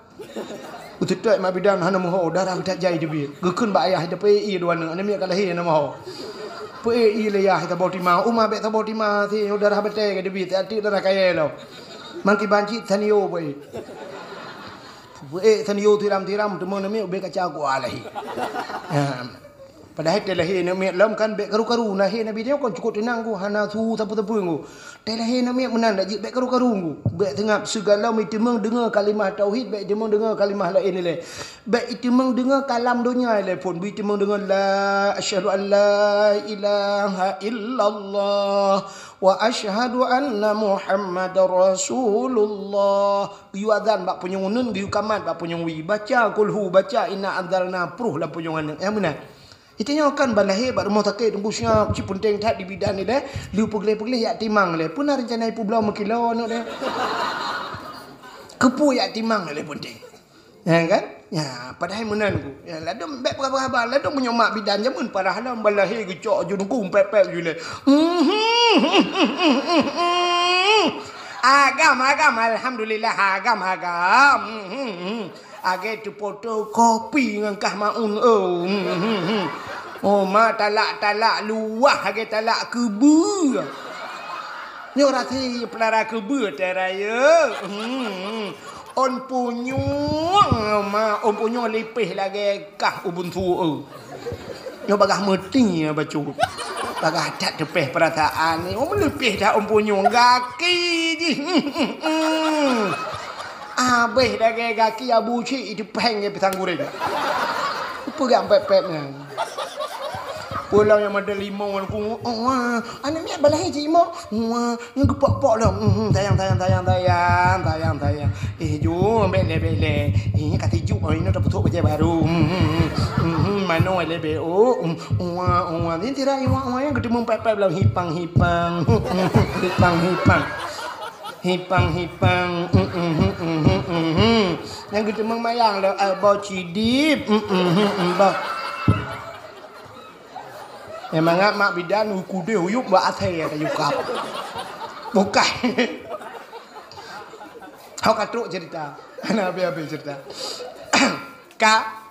Beuteutot mak bidan hana meuho, darah geutajai teubiet. Geukheun bak ayah, "Ita peuék ie dua aneuk, aneuk miet ka lahé hana meuho." Peuék ie lé yah, saboh tima. Uma bèk saboh tima, si nyoe darah batèe ka teubiet, si ateueh darah kayèe lom. Mangki bancit sanio peuék. Peuék sanio tiram-tiram, teuma aneuk miet ubé kaca kuah lahé. Ha. Padahai teuh lahé aneuk miet lom kan bèk karu-karu, lahé Nabi nyoe kon cukôp teunang Teungku, hana su sapeue-sapeue Teungku. Teuh lahé aneuk miet meunan dak jeuet bèk karu-karu Teungku. Bèk seungab sigohlom iteumeung deungö kalimah tauhid, bèk iteumeung deungö kalimah laén ilèe. Bèk iteumeung deungö kalam donya ilèe phôn, beu iteumeung deungö la asyhadu an la ilaha illallah wa asyhadu anna Muhammadar Rasulullah. Geuyue azan bak punyueng uneuen, geuyue kamat bak punyueng wie. Baca kulhu, baca inna anzalna, pruh lam punyueng aneuk. Nyang meunan. Ita nyoe kan ban lahé bak rumoh sakét Teungku siap, ci peunteng that di bidan ilèe, lheuh peugleh-peugleh jak timang ilèe. Peue na reuncana ipeubloe meukilo aneuk deh. Keupeue jak timang ilèe peunteng. Ya kan? Ya, padahai meunan Teungku. Ya, ladôm bèk peugah-peugah haba, ladôm meunyoe mak bidan jameun parah lom ban lahé geucok aju Teungku pèp-pèp ju ilèe. Agam, agam, alhamdulillah, agam, agam. Lagèe teupoto kopi ngon kah maun, oh. Oh, ma talak-talak luwah lagèe talak keubeue. Nyoe rasé peulara keubeue teuh rayeuk. Ôn punyueng, ma, ôn punyueng lipéh lagèe kah ubon su, oh. Nyoe bagaih meuti bacut. Bagaih that teupéh peurasaan ni. Oh, meulipéh that ôn punyueng gaki jih. Abéh dagée gaki Abu Syik iteupheng ngon pisang goreng. Peugah pép-pép nyan. Pulang nyang model limong ku, oh, wah, aneuk miet balahé cit limong. Wah, nyang geupok-pok lom. Mhm, sayang, sayang, sayang, sayang, sayang, sayang. Eh, jom, bèk lé, bèk lé. Eh, ka sijuek, oh, inoe tapeutrok bajèe barô. Mhm, mhm, mhm, manoe lé bèk, oh, um, wah, wah. Ni tira iwak, wah, nyang geuteumeung pép-pép lom. Hipang, hipang. Hipang, hipang. Hipang, hipang. Mhm, mhm, mhm, mhm. Nyang geuteumeung mayang lom, eh, bau cidip. Mhm, mhm, mhm, bau. Nyang mangat mak bidan, u kudeh uyup bak asèe ka yukap. Bukan. Hok ka trok cerita. Hana habéh-habéh cerita. Ka,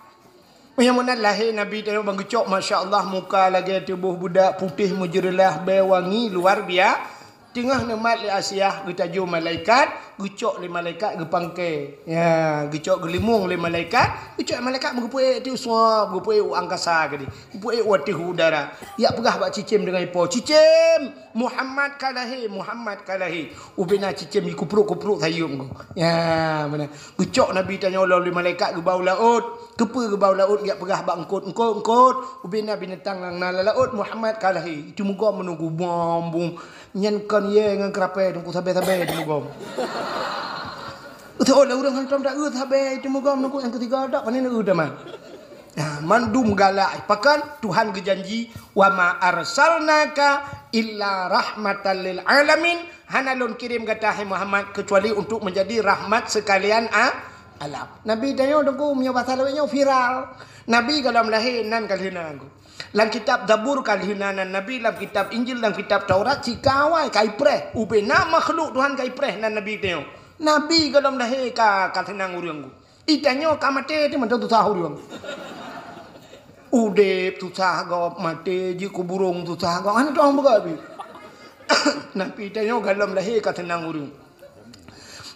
Meunyoe meunan lahé Nabi tanyoe ban geucok, masya Allah, muka lagée tuboh budak, putéh meujeureulah, bée wangi luar biasa. Teungoh neumat lé Asiah, geutajô malaikat, geucok lé malaikat, geupangke. Ya, geucok geulimueng lé malaikat, geucok malaikat meugeupeuék ateueh suab, geupeuék u angkasa keudeh, geupeuék u ateueh udara. Jak peugah bak cicém deungon ipo, "Cicém, Muhammad ka lahé, Muhammad ka lahé." Ubena cicém jikuprok-kuprok sayeuem geuh. Ya, meunan. Geucok Nabi tanyoe lom lé malaikat geuba u laôt. Keupeue geuba u laôt? Jak peugah bak eungkôt, "Eungkôt, eungkôt, ubena binatang nyang na lam laôt, Muhammad ka lahé." Iteumugom meununggu, bom, bom. Nyan kon yé ngon keurapée, teungku, sabe-sabe iteumugom. Beutôi, lé ureuëng hantom taeu sabe iteumugom, teungku, nyang keusigoe dak, pane neueu teuma. Nah, mandum galak. Pakon? Tuhan geujanji, "Wa ma arsalnaka illa rahmatan lil alamin." Hana lôn kirém gata, hai Muhammad, keucuali untuk menjadi rahmat sekalian a-, alam. Nabi tanyoe, teungku, meunyoe basa lawét nyoe viral. Nabi gohlom lahé nan ka lheueh na, teungku. Lam kitab Zabur ka lheueh na nan Nabi, lam kitab Injil, lam kitab Taurat, cit ka awai ka ipreh. Ubena makhluk Tuhan ka ipreh nan Nabi tanyoe. Nabi gohlom lahé ka, ka seunang ureuëng, teungku. Itanyoe ka maté teuma susah ureuëng. Udeb susah gob, maté jeuet keu burông susah gob. Hana teuh beugöt pih. Nabi tanyoe gohlom lahé ka seunang ureuëng.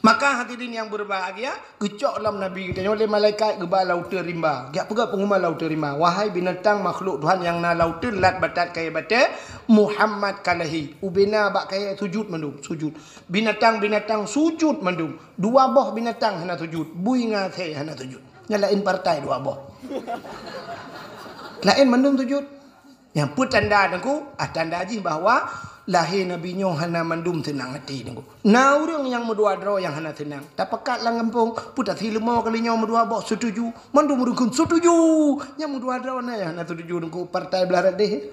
Maka hadirin yang berbahagia, geucok lom Nabi tanyoe lé malaikat geuba lam uteuen rimba. Jak peugah peungumuman lam uteuen rimba, "Wahai binatang makhluk Tuhan nyang na lam uteuen, lat, batat, kayèe, batèe, Muhammad ka lahé." Ubena bak kayèe sujut mandum, sujut. Binatang-binatang sujut mandum. Dua boh binatang hana sujut, bui ngon asèe hana sujut. Nyang laén partai dua boh. Laén mandum sujut. Nyang peue tanda, teungku? Ah, tanda jih bahwa lahé Nabi nyoe hana mandum seunang até, teungku. Na ureuëng nyang meudua droe nyang hana seunang. Tapakat lam gampông, peue taseuleumô kali nyoe meudua boh setuju. Mandum ureuëng kheun setuju. Nyang meudua droe na nyang hana setuju, teungku, partai blah radeh.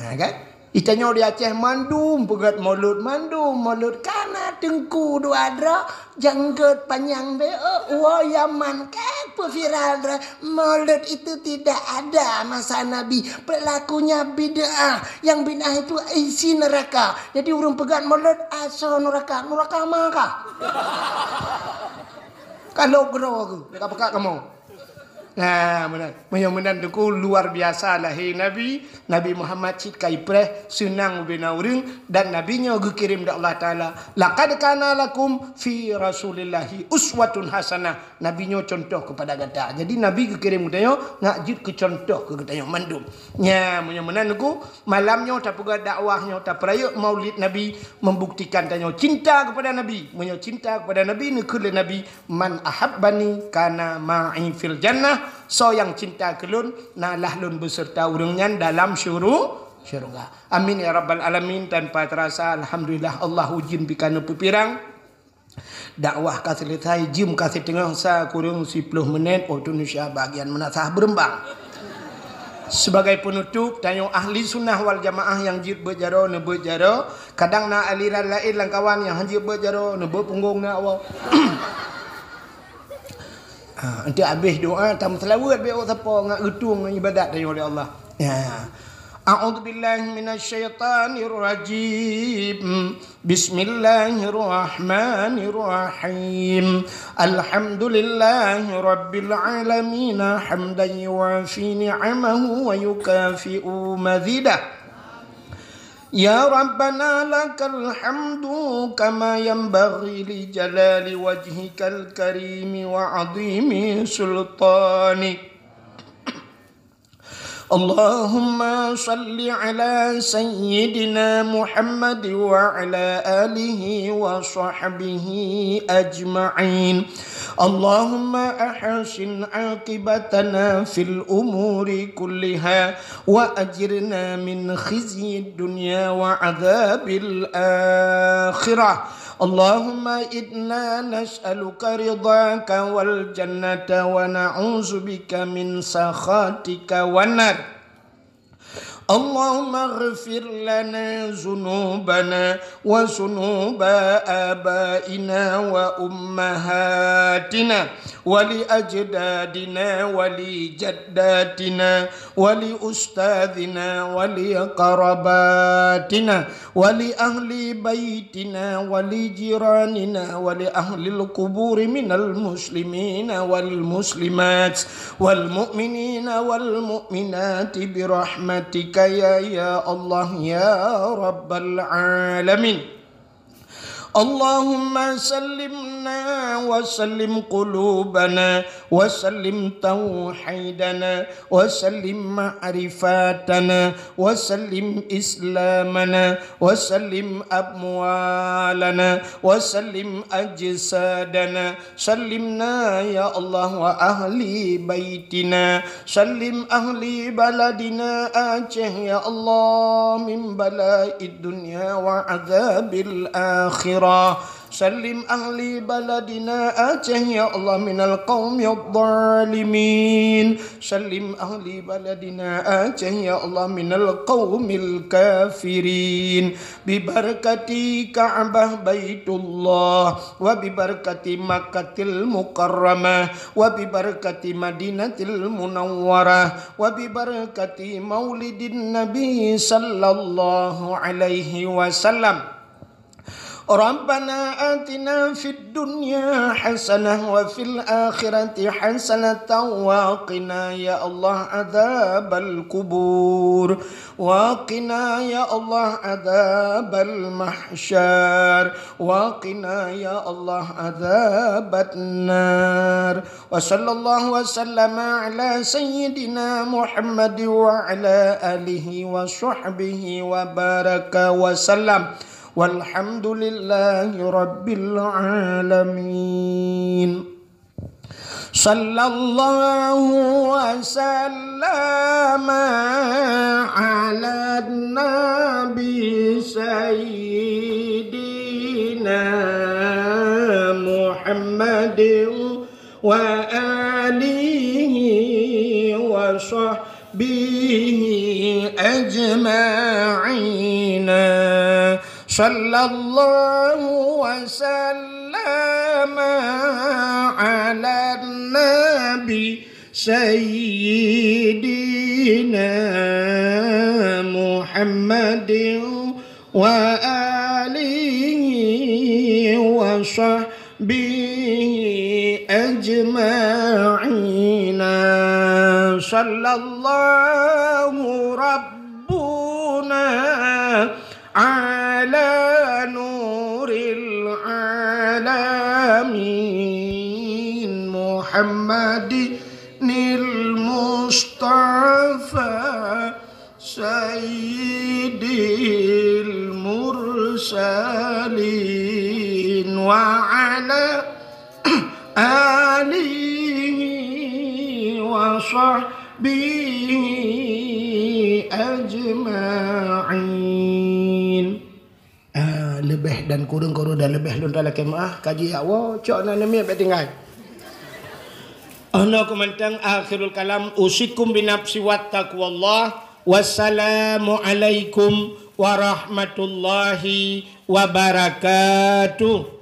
Ha, kan? Itanyoe di Aceh mandum peugöt mulod, mandum mulod. Kana teungku dua droe, janggot panyang beu, woe Yaman, ka peue viral droe. Mulod itu tidak ada masa Nabi. Pelakunya bid'ah. Yang bid'ah itu isi neraka. Jadi ureuëng peugöt mulod asoe nuraka. Nuraka ma kah? Kalau groe aku, ka peugah kamoe. Nah, meunan. Meunyoe meunan, teungku, luar biasa lahé Nabi. Nabi Muhammad cit ka ipreh, seunang ubena ureuëng, dan Nabi nyoe geukirém lé Allah Taala. "Laqad kana lakum fi Rasulillahi uswatun hasanah." Nabi nyoe contoh keupada gata. Jadi, Nabi geukirém geutanyoe ngat jeuet keu contoh keu geutanyoe mandum. Nya, meunyoe meunan, teungku, malam nyoe tapeugah dakwah nyoe, tapeurayeuk Maulid Nabi, membuktikan tanyoe cinta keupada Nabi. Meunyoe cinta keupada Nabi, neukheun lé Nabi, "Man ahabbani kana ma'i fil jannah." Soe nyang cinta keu lôn, na lah lôn beuseurta ureuëng nyan dalam syuru-, syeuruga. Amin ya rabbal alamin. Tanpa terasa, alhamdulillah, Allah ujeuen pih ka neupeupirang. Dakwah ka seuleusai, jeuem ka siteungoh sa kureueng siploh menit, waktu Indonesia bagian meunasah beureumbang. Sebagai penutup, tanyoe ahli sunnah wal jamaah nyang jeuet beuet jaroe, neubeuet jaroe. Kadang na aliran laén lam kawan nyang han jeuet beuet jaroe, neubeuet punggong na awak. Ha, enteuk habéh doa, tameuseulaweuet beu sapo ngon geutueng ngon ibadat tanyoe lé Allah. Ya. A'udzubillahi minasyaitonirrajim. Bismillahirrahmanirrahim. Alhamdulillahi rabbil alamin, hamdan yuwafi ni'amahu wa yukafi'u mazidah. Ya Rabbana lakal hamdu kama yanbaghi li jalali wajhikal karimi wa azimi sultanik. Allahumma salli ala sayyidina Muhammad wa ala alihi wa sahbihi ajma'in. Allahumma ahsin aqibatana fil umuri kulliha wa ajirna min khizyid dunya wa adzabil akhirah. Allahumma inna nas'aluka ridhaka wal jannata wa na'udzubika min sakhatika wan nar. Allahumma ighfir lana dzunubana wa dzunuba abaina wa ummahatina ولأجدادنا ولجداتنا ولأستاذنا ولقراباتنا ولأهل بيتنا ولجيراننا ولأهل القبور من المسلمين والمسلمات والمؤمنين والمؤمنات برحمتك يا، يا الله يا رب العالمين. اللهم سلمنا وسلم قلوبنا وسلم توحيدنا وسلم معرفتنا وسلم إسلامنا وسلم أموالنا وسلم أجسادنا سلمنا يا الله وأهل بيتنا. سلم أهل بلدنا آجه يا الله من بلاء الدنيا وعذاب الآخرة. سلم أهل بلدنا آجه يا الله من القوم الظالمين. سلم أهل بلدنا آجه يا الله من القوم الكافرين. ببركة كعبة بيت الله وببركة مكة المكرمة وببركة مدينة المنورة وببركة مولد النبي صلى الله عليه وسلم. ربنا آتنا في الدنيا حسنة وفي الآخرة حسنة وقنا يا الله عذاب القبور. وقنا يا الله عذاب المحشر. وقنا يا الله عذاب النار. وصلى الله وسلم على سيدنا محمد وعلى آله وصحبه وبارك وسلم. والحمد لله رب العالمين. صلى الله وسلم على النبي سيدنا محمد وآله وصحبه أجمعين. صلى الله وسلم على النبي سيدنا محمد وآله وصحبه أجمعين. صلى الله ربنا على نور العالمين محمد المصطفى سيد المرسلين وعلى آله وصحبه أجمعين. Ah, leubeh dan kureueng, kureueng dan leubeh lôn talakée meuáh, kaji yak woe, cok na neumie bék tinggai. Ono keumantang akhirul kalam, usikum binafsi wattaqwallah. Wassalamualaikum warahmatullahi wabarakatuh.